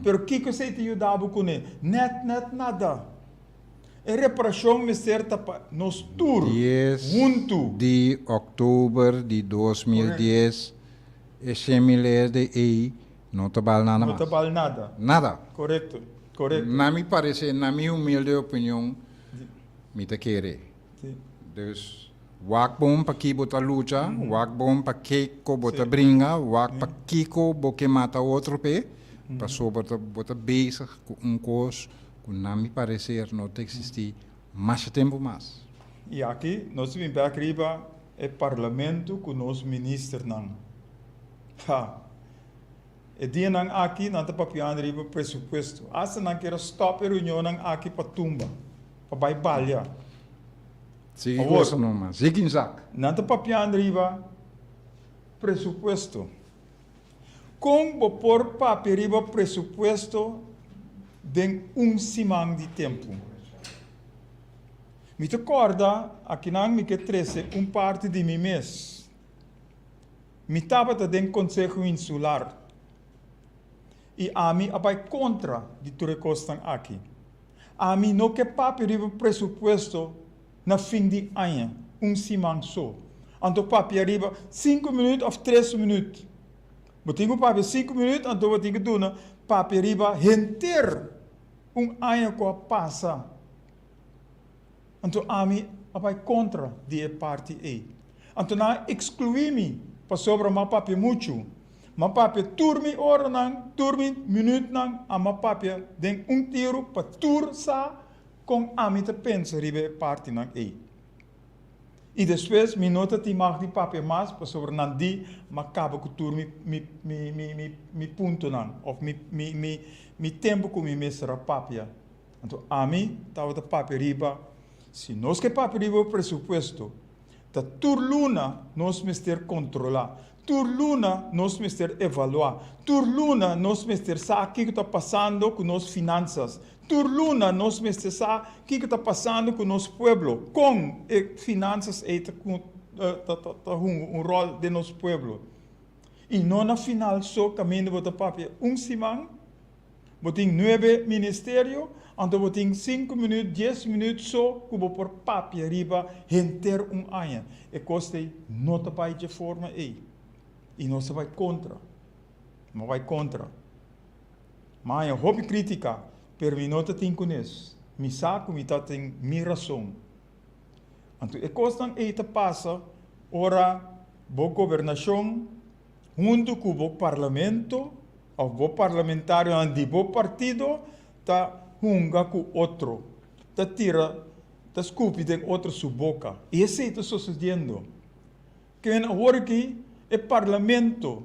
Pero kiko esei ta yuda bo kuné? Nèt nèt nada. E reparashon mester ta pa nos tur 10 huntu. di òktober di 2010 e 100,000 elde ei no ta bal nada No mas. ta bal nada. Nada. Korekto, korekto. Na mi pareser, na mi humilde opinion, mi ta kere. Si. Dus wak bon pa ki bo ta lucha, wak bon pa kiko bo ta bringa, wak pa kiko bo ke mata otro p'e, pasobra ta bo ta bezig ku un kos ku na mi pareser no ta eksistí masha tempu mas. I aki nos ta bin bek riba e parlamento ku nos ministernan. Ha! E dianan aki nan ta papiando riba presupuesto. Asta nan kier a stop e reunionnan aki pa tumba, pa bai balia. Sigui Awor, gosa numa, sigui zak. Nan ta papiando riba presupuesto. Kon bo por papia riba presupuesto den un siman di tempu? Mi ta kòrda akinan mi ke trese un parti di mi mes. Mi tabata den Konseho Insular i ami a bai kontra di tur e kosnan aki. Ami no ke papia riba presupuesto na fin di aña, un siman so. Anto papia riba sinku minüt òf tres minüt. Bo tin ku papia sinku minüt anto bo tin ku duna papia riba henter un aña ku a pasa. Anto ami a bai kontra di e parti ei. Anto nan a ekskluí mi pasobra m'a papia muchu. M'a papia tur mi oranan, tur mi minütnan, a m'a papia den un tiru pa tur sa kon ami ta pensa riba e partinan ei. I despues mi no ta tin mag di papia mas pasobra nan di m'a kaba ku tur mi mi mi mi mi mi puntonan òf mi mi mi mi tempu ku mi mester a papia. Anto ami tabata papia riba, si nos ke papia riba presupuesto, ta tur luna nos mester kontrolá, tur luna nos mester evaluá, tur luna nos mester sa kiko ta pasando ku nos finansas, tur luna nos mester sa kiko ta pasando ku nos pueblo, kon e finansas ei ta ta hunga un ròl den nos pueblo. I no na final so kaminda bo ta papia un siman. Bo tin nuebe ministerio, anto bo tin sinku minüt, dies minüt so ku bo por papia riba henter un aña. E kos ei no ta bai dje forma ei. I nos ta bai kontra. No bai kontra. Mi a haña hopi krítika, pero mi no ta tin kunes. Mi sa ku mi ta tin mi rason. Anto e kosnan ei ta pasa ora bo gobernashon huntu ku bo parlamento òf bo parlamentarionan di bo partido ta hunga ku otro, ta tira, ta skupi den otro su boka. I esei ta sosediendo. Ken awor aki e parlamento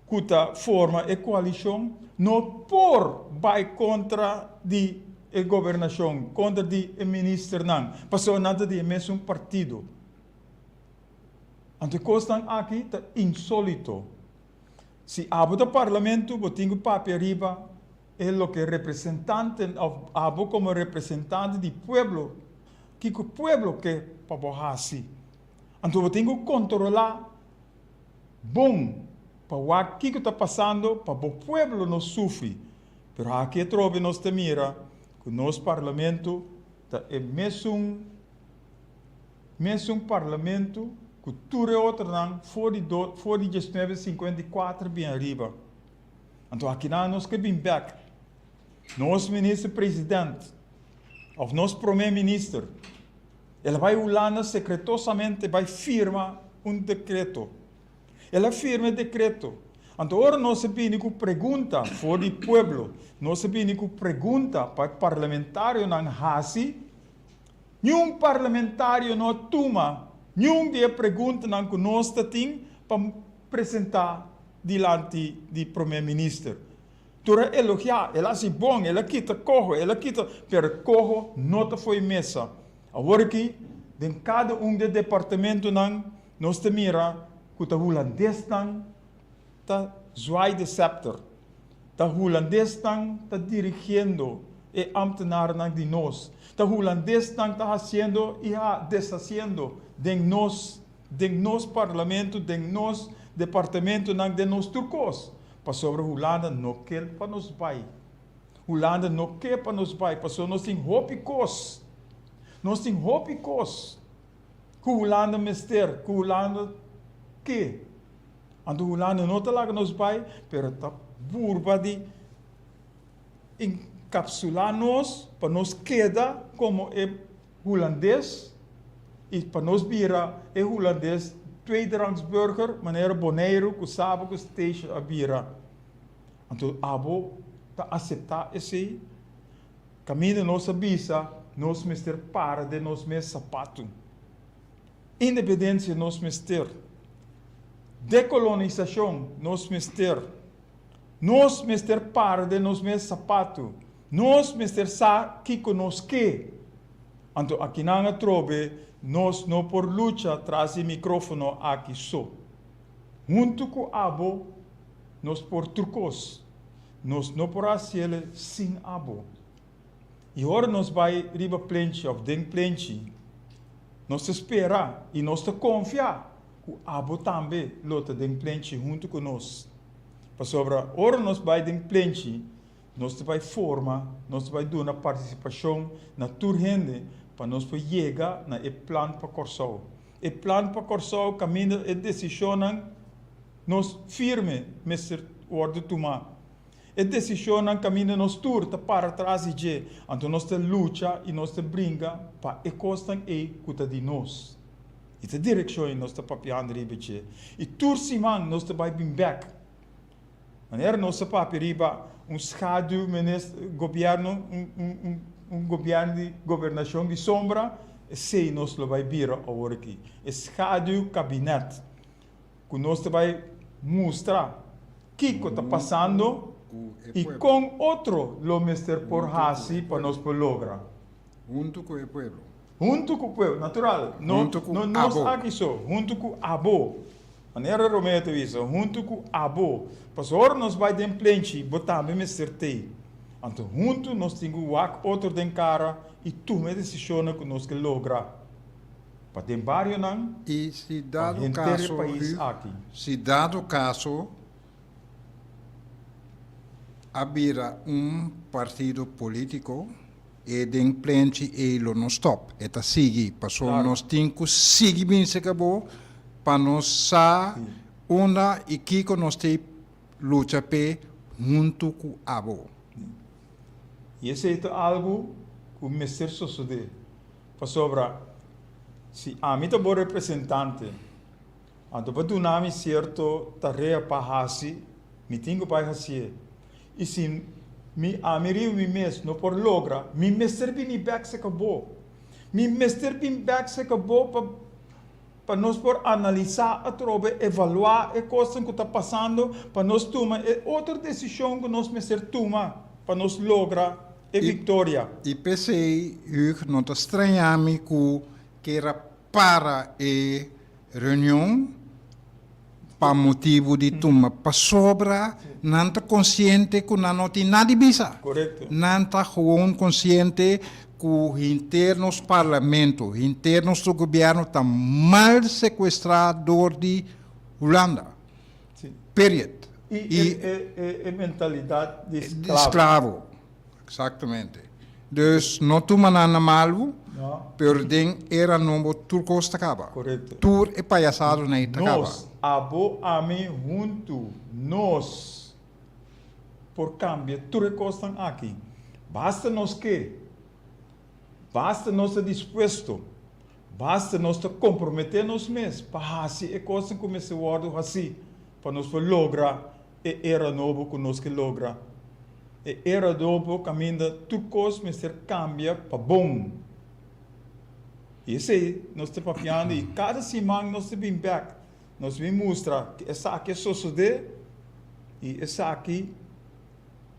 ku ta forma e koalishon no por bai kontra di e gobernashon, kontra di e ministernan, pasobra nan ta di e mesun partido. Anto e kosnan aki ta insolito. Si abo ta parlamento bo tin ku papia riba e loke representante òf abo komo representante di pueblo kiko pueblo ke pa bo hasi. Anto bo tin ku kontrolá bon pa wak kiko ta pasando pa bo pueblo no sufri. Pero aki atrobe nos ta mira ku nos parlamento ta e mesun. Mesun parlamento. ku tur e otronan for di do for di diesnuebe sinkuenta i kuater bin ariba. Anto akinan nos ke bin bèk. Nos minister president òf nos promé minister el a bai Hulanda sekretosamente bai firma un dekreto. El a firma e dekreto. Anto ora nos a bini ku pregunta for di pueblo, nos a bini ku pregunta pa e parlamentarionan hasi, niun parlamentario no a tuma niun di e preguntanan ku nos ta tin pa presentá dilanti di promé minister. Tur a elogiá, el a hasi bon, el a kita koho, el a kita, pero koho no ta fo'i mesa. Awor aki, den kada un di e departamentonan nos ta mira ku ta hulandesnan ta zwaai de scepter, ta hulandesnan ta dirigiendo e ambtenarnan di nos, ta hulandesnan ta hasiendo i ha deshaciendo den nos, den nos parlamento, den nos departamentonan, den nos tur kos, pasobra Hulanda no kel pa nos bai. Hulanda no ke pa nos bai pasobra nos tin hopi kos. Nos tin hopi kos ku Hulanda mester, ku Hulanda ke. Anto Hulanda no ta laga nos bai, pero ta burba di enkapsulá nos pa nos keda komo e hulandes i pa nos bira e hulandes tweederangsburger manera Boneiru ku Saba ku Statia a bira. Anto abo ta aseptá esei? Kaminda nos a bisa nos mester para den nos mes sapatu. Independensia nos mester. Dekolonisashon nos mester. Nos mester para den nos mes sapatu. Nos mester sa kiko nos ke. Anto akinan atrobe nos no por lucha tras di mikrofono aki so. Huntu ku abo nos por tur kos. Nos no por hasiele sin abo. I ora nos bai riba plenchi òf den plenchi, nos ta spera i nos ta konfia ku abo tambe lo ta den plenchi huntu ku nos. Pasobra ora nos bai den plenchi, nos ta bai forma, nos ta bai duna partisipashon na tur hende pa nos por yega na e plan pa Kòrsou. E plan pa Kòrsou kaminda e desishonnan nos firme mester wòrdu tumá. E desishonnan kaminda nos tur ta para tras di dje, anto nos ta lucha i nos ta bringa pa e kosnan ei ku ta di nos. I ta direkshon ei nos ta papiando riba dje. I tur siman nos ta bai bin bèk. Manera nos ta papia riba un schaduw minister, gobièrnu, un, un, un, un gobièrnu di gobernashon di sombra, esei nos lo bai bira awor aki. E schaduw kabinet. Ku nos ta bai mustra kiko ta pasando i kon otro lo mester por hasi pa nos por logra. Huntu ku e pueblo. Huntu ku pueblo, natural. No, no nos aki so, huntu ku abo. Manera Romeo ta bisa, huntu ku abo. Pasobra ora nos bai den plenchi, bo tambe mester t'ei. Anto huntu nos tin ku wak otro den kara i tuma e desishonnan ku nos ke logra. Pa den barionan, I si pa dado henter e kaso, pais Huug, aki. si dado kaso a bira un partido polítiko, e den plenchi ei lo no stòp, e ta sigui, pasobra Klaro. nos tin ku sigui binse ku bo pa nos sa unda i kiko nos ta lucha p'e huntu ku abo. I esei ta algu ku mester sosodé. Pasobra si ami ta bo representante, anto bo duna mi sierto tarea pa hasi, mi tin ku bai hasié. I si mi ami riba mi mes no por logra, mi mester bini bèk serka bo. Mi mester bin bèk serka bo pa pa nos por analisá atrobe, evaluá e kosnan ku ta pasando, pa nos tuma e otro desishon ku nos mester tuma pa nos logra e viktoria. I p'esei, Hug, no ta strañá mi ku ker a para e reunion pa motibu di tuma, pasobra nan ta konsiente ku nan no tin nada di bisa. Nan ta gewoon konsiente ku henter nos parlamento, henter nos gobièrnu ta mal sekuestrá dor di Hulanda. Period. I e mentalidat di sklavo. Di sklavo, eksaktamente. Dus no tuma nan na malu. Pero den era nobo tur kos ta kaba. Korekto. Tur e payasadonan ei ta kaba. Nos, abo, ami, huntu, nos por kambia tur e kosnan aki. Basta nos ke. Basta nos ta dispuesto. Basta nos ta komprometé nos mes pa hasi e kosnan ku mester wòrdu hasí pa nos por logra e era nobo ku nos ke logra. E era nobo kaminda tur kos mester kambia pa bon. I esei nos ta papiando i kada siman nos ta bin bèk, nos bin mustra ku esaki a sosodé i esaki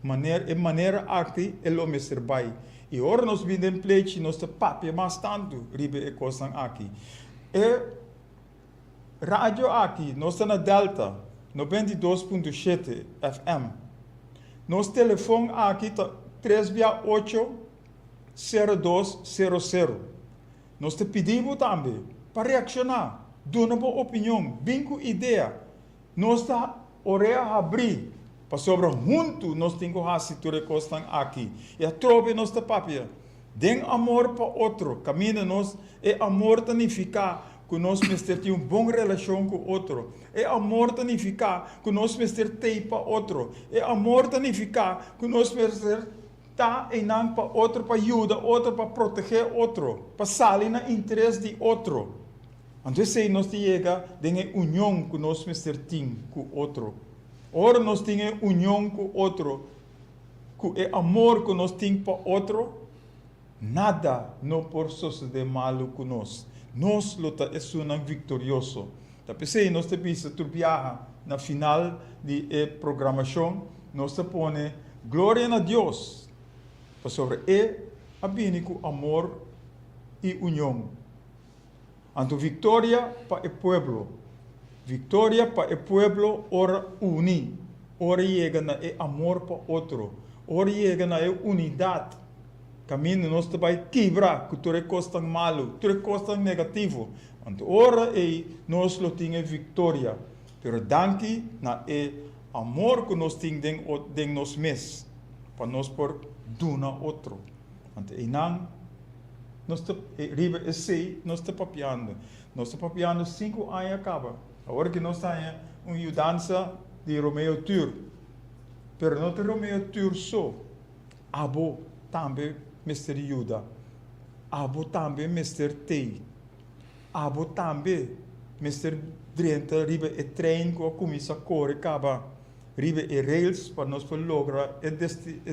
manera e manera aki e lo mester bai. I ora nos bin den plechi nos ta papia mas tantu riba e kosnan aki. E Radio aki nos ta na Delta 92.7 FM. Nos telefon aki ta tres bia ocho sero dos sero sero. Nos ta pidi bo tambe pa reakshoná, duna bo opinion, bin ku idea. Nos ta orea habrí pasobra huntu nos tin ku hasi tur e kosnan aki. I atrobe nos ta papia den amor pa otro, kaminda nos e amor ta nifiká ku nos mester tin un bon relashon ku otro. E amor ta nifiká ku nos mester tei pa otro. E amor ta nifiká ku nos mester ta einan pa otro, pa yuda otro, pa protegé otro, pa sali na interes di otro. Anto esei nos ta yega den e union ku nos mester tin ku otro. Ora nos tin e union ku otro, ku e amor ku nos tin pa otro, Nada no por sosodé malu ku nos. Nos lo ta esunnan viktorioso. Ta p'esei nos ta bisa tur biaha na final di e programashon, nos ta pone Gloria na Dios, pasobra E a bini ku amor i union. Anto viktoria pa e pueblo. Viktoria pa e pueblo ora uni, ora yega na e amor pa otro, ora yega na e unidat. Kaminda nos ta bai kibra ku tur e kosnan malu, tur e kosnan negativo. Anto ora ei nos lo tin e viktoria. Pero danki na e amor ku nos tin den den nos mes pa nos por duna otro. Anto einan nos ta riba esei nos ta papiando. Nos ta papiando sinku aña kaba. Awor ki nos ta haña un yudansa di Romeo Tur. Pero no ta Romeo Tur so. Abo tambe mester yuda. Abo tambe mester tei. Abo tambe mester drenta riba e trein ku a kuminsá kore kaba riba e rails pa nos por logra e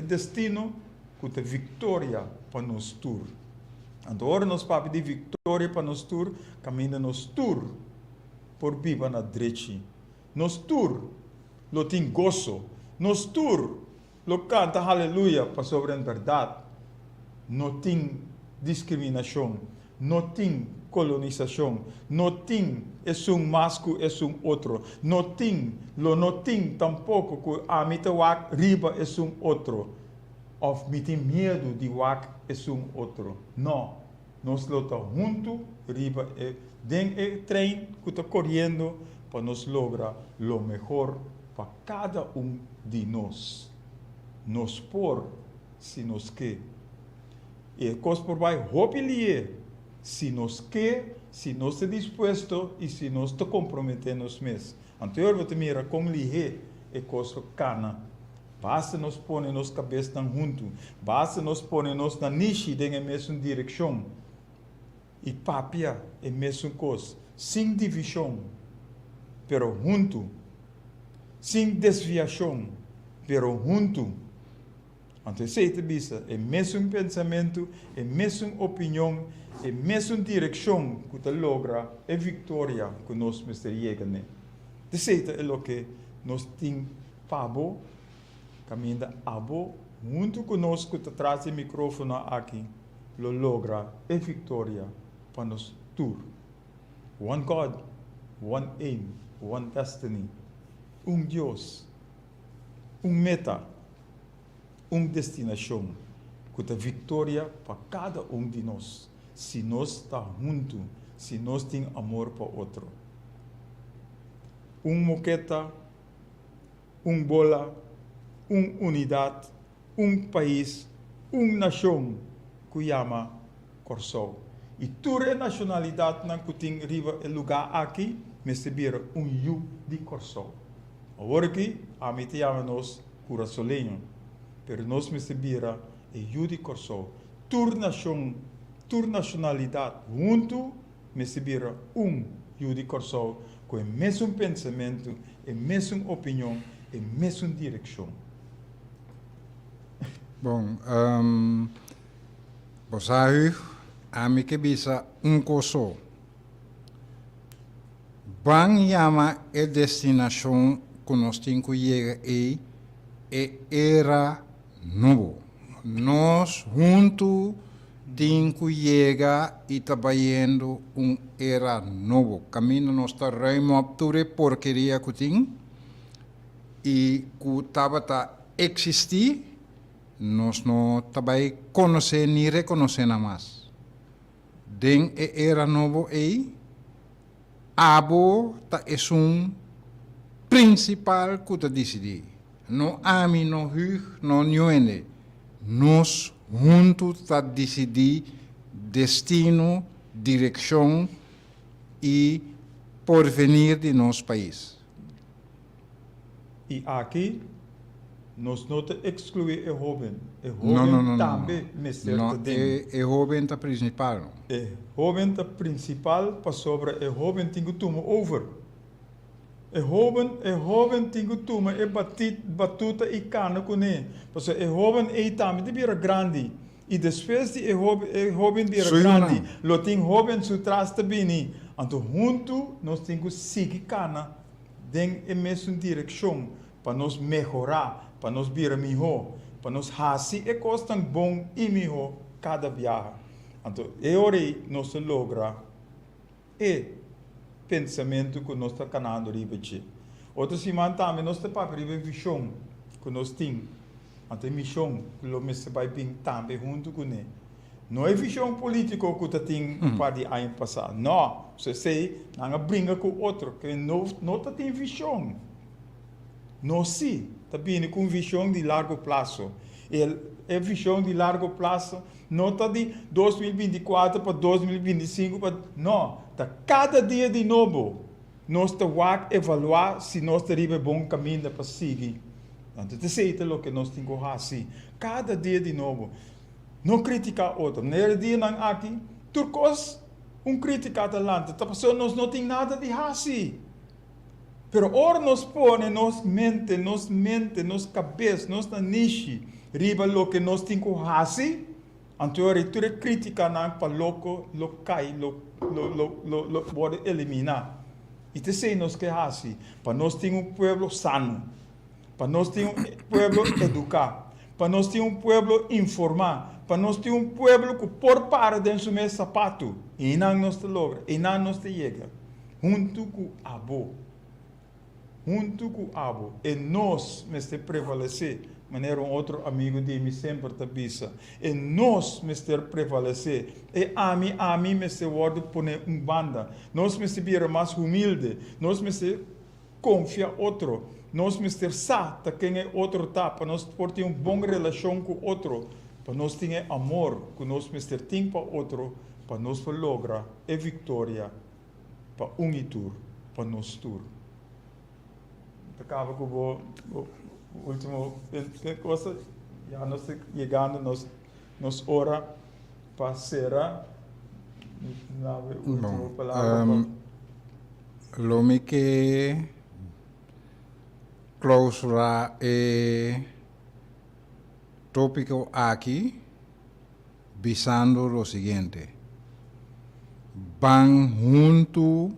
destino ku ta viktoria pa nos tur. Anto ora nos papia di viktoria pa nos tur, kaminda nos tur por biba na drechi. Nos tur lo tin goso. Nos tur Lo kanta haleluya pasobra en bèrdat no tin diskriminashon, no tin kolonisashon, no tin esun mas ku esun otro, no tin, lo no tin tampoko ku ami ta wak riba esun otro òf mi tin miedu di wak esun otro. No, nos lo ta huntu riba e den e trein ku ta koriendo pa nos logra lo mehor Pa kada un di nos. Nos por si nos ke. I e kos por bai hopi lié si nos ke, si nos ta dispuesto i si nos ta komprometé nos mes. Anto bo ta mira kon lihé e kos lo kana. Basta nos pone nos kabesnan huntu, basta nos pone nos nanishi den e mesun direkshon. I papia e mesun kos, sin divishon, pero huntu, sin desviashon, pero huntu. Anto esei ta bisa e mesun pensamentu, e mesun opinion, e mesun direkshon ku ta logra e viktoria ku nos mester yega n'e. Esei ta e loke nos tin pa bo, kaminda abo huntu ku nos ku ta tras di e mikrofono aki, lo logra e victoria pa nos tur. One God, one aim, one destiny. Un Dios, un meta, un destinacion cu ta victoria pa cada un di nos si nos ta hunto, si nos tin amor pa otro. Un moketa, un bola, un unidad, Un pais, un nashon ku yama Kòrsou. I tur e nashonalidatnan ku tin riba e lugá aki mester bira un yu di Kòrsou. Awor aki ami ta yama nos kurasoleño, pero nos mester bira e yu di Kòrsou. Tur nashon, tur nashonalidat huntu mester bira un yu di Kòrsou ku e mesun pensamentu, e mesun opinion, e mesun direkshon. Bon, bo sa Hug, ami ke bisa un kos so. Ban yama e destinashon ku nos tin ku yega ei e era nobo. Nos huntu tin ku yega i ta bayendo un era nobo. Kaminda nos ta ruim op tur e porkeria ku tin i ku tabata eksistí, nos no ta bai konosé ni rekonosé nan mas. Den e era nobo ei, abo ta esun prinsipal ku ta disidí. No ami, no Hug, no niun hende. Nos huntu ta disidí destino, direkshon i porvenir di nos pais. I aki nos no ta ekskluí e hóben. E hóben tambe mester ta den. No, e hóben ta prinsipal. E hóben ta prinsipal pasobra e hóben tin ku tuma over. E hóben, e hóben tin ku tuma e batit, batuta i kana kuné. Pasobra e hóben ei tambe ta bira grandi. I despues di e hóben, e hóben bira grandi, lo tin hóben su tras ta bini. Anto huntu nos tin ku sigui kana den e mesun direkshon pa nos mehorá, pa nos bira mihó, pa nos hasi e kosnan bon i mihó kada biaha. Anto e ora ei nos ta logra e pensamentu ku nos ta kanando riba dje. Otro siman tambe nos ta papia riba e vishon ku nos tin, anto e mishon ku lo mester bai bin tambe huntu kuné. No e vishon polítiko ku ta tin un par di aña pasá, no, so esei nan a bringa ku otro, ke no no ta tin vishon. Nos sí ta bini ku un vishon di largo plaso. E e vishon di largo plaso no ta di 2024 pa 2025 pa, no, ta kada dia di nobo nos ta wak evaluá si nos ta riba e bon kaminda pa sigui. Anto ta esei ta loke nos tin ku hasi kada dia di nobo. No kritiká otro. Na e dianan aki, tur kos un kritika ta lanta, ta pasobra nos no tin nada di hasi. Pero ora nos pone nos mente, nos mente, nos kabes, nos nanishi riba loke nos tin ku hasi, anto ora tur e kritikanan pa loko lo kai, lo lo lo lo lo wòrdu eliminá. I ta esei nos ke hasi, pa nos tin un pueblo sano, pa nos tin un pueblo eduká, pa nos tin un pueblo informá, pa nos tin un pueblo ku por para den su mes sapatu. Einan nos ta logra, einan nos ta yega. Huntu ku abo. Huntu ku abo. E nos mester prevalesé, manera un otro amigu di mi semper ta bisa. E nos mester prevalesé. E ami, ami mester wòrdu poné un banda. Nos mester bira mas humilde. Nos mester konfia otro. Nos mester sa ta ken e otro ta pa nos por tin un bon relashon ku otro, pa nos tin e amor ku nos mester tin pa otro pa nos por logra e viktoria pa un i tur, pa nos tur. Ta kaba ku bo ultimo cosa, ya nos ta yegando nos nos ora pa sera. Mi ultimo palabra pa. Lo mi ke clausura e topico aki bisando lo siguiente, Ban huntu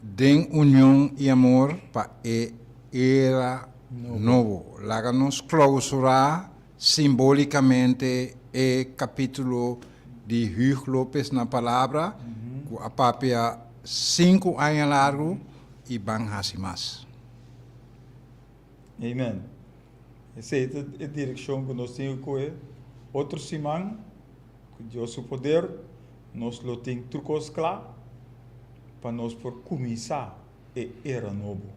den union i amor pa e era nobo. Laga nos clausura simbolicamente e capitulo di Hugh Lopez na Palabra cu a papia cinco aña largo y ban haci mas. Amen. Esei ta e direkshon ku nos tin ku kohe. Otro siman, ku Dios su poder, nos lo tin tur kos kla pa nos por kuminsá e era nobo.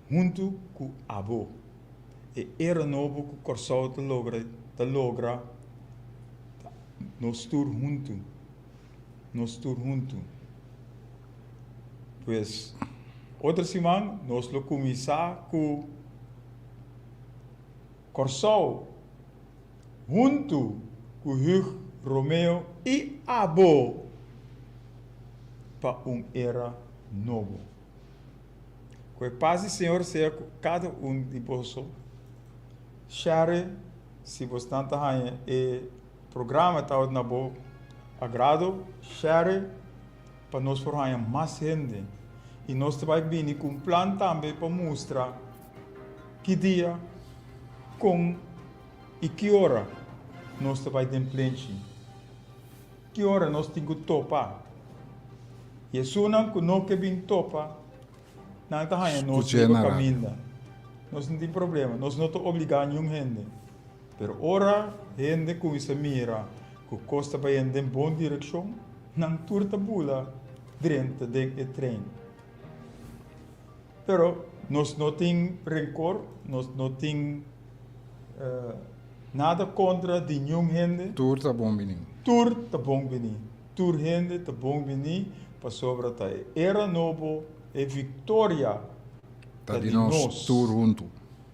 Huntu ku abo. E era nobo ku Kòrsou ta logra, ta logra. Nos tur huntu. Nos tur huntu. Pues, otro siman nos lo kuminsá ku Kòrsou huntu ku Hugh Romeo i abo pa un era nobo. Ku e pas di Señor sea ku kada un di boso. Share si bosnan ta haña e programa tabata na bo agrado, share pa nos por haña mas hende. I nos ta bai bini ku un plan tambe pa mustra ki dia, kon i ki ora nos ta bai den plenchi. Ki ora nos tin ku topa? I esunnan ku no ke bin topa, nan ta haña nos Skuch'é riba na radio. kaminda. Nos no tin problema, nos no ta obligá niun hende. Pero ora hende kuminsá mira ku kos ta bayendo den bon direkshon, nan tur ta bula drenta den e trein. Pero nos no tin renkor, nos no tin nada kontra di niun hende. Tur ta bon bini. Tur ta bon bini. Tur hende ta bon bini pasobra ta e era nobo, e viktoria Ta di nos tur huntu.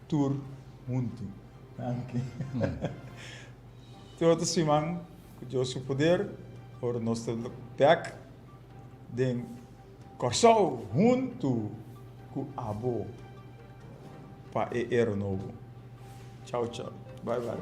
Tur huntu. Danki. Te otro siman ku Dios su poder, ora nos ta bek den Kòrsou huntu ku abo pa e era nobo. Chao chao. Bye bye.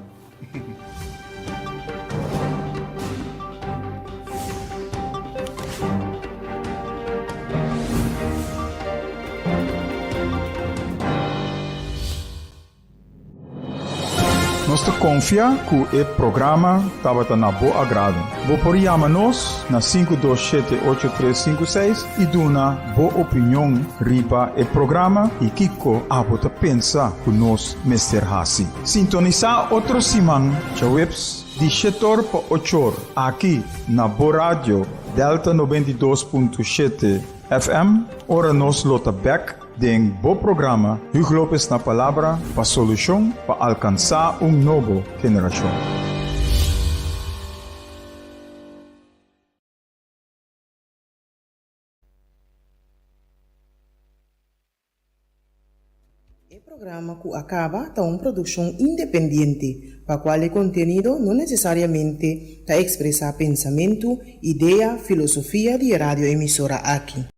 Nos ta konfia ku e programa tabata na bo agrado. Bo por yama nos na 527 8356 i duna bo opinion riba e programa i kiko abo ta pensa ku nos mester hasi. Sintonisá otro siman djaweps di shetor pa ochor aki na bo radio Delta 92.7 FM ora nos lo ta bèk Den bo programa Hugo Lopez na Palabra pa solushon pa alkansá un nobo generashon. E programa ku a kaba ta un produkshon independiente, pa kual e kontenido no nesesariamente ta ekspresá pensamentu, idea, filosofia di e radioemisora aki.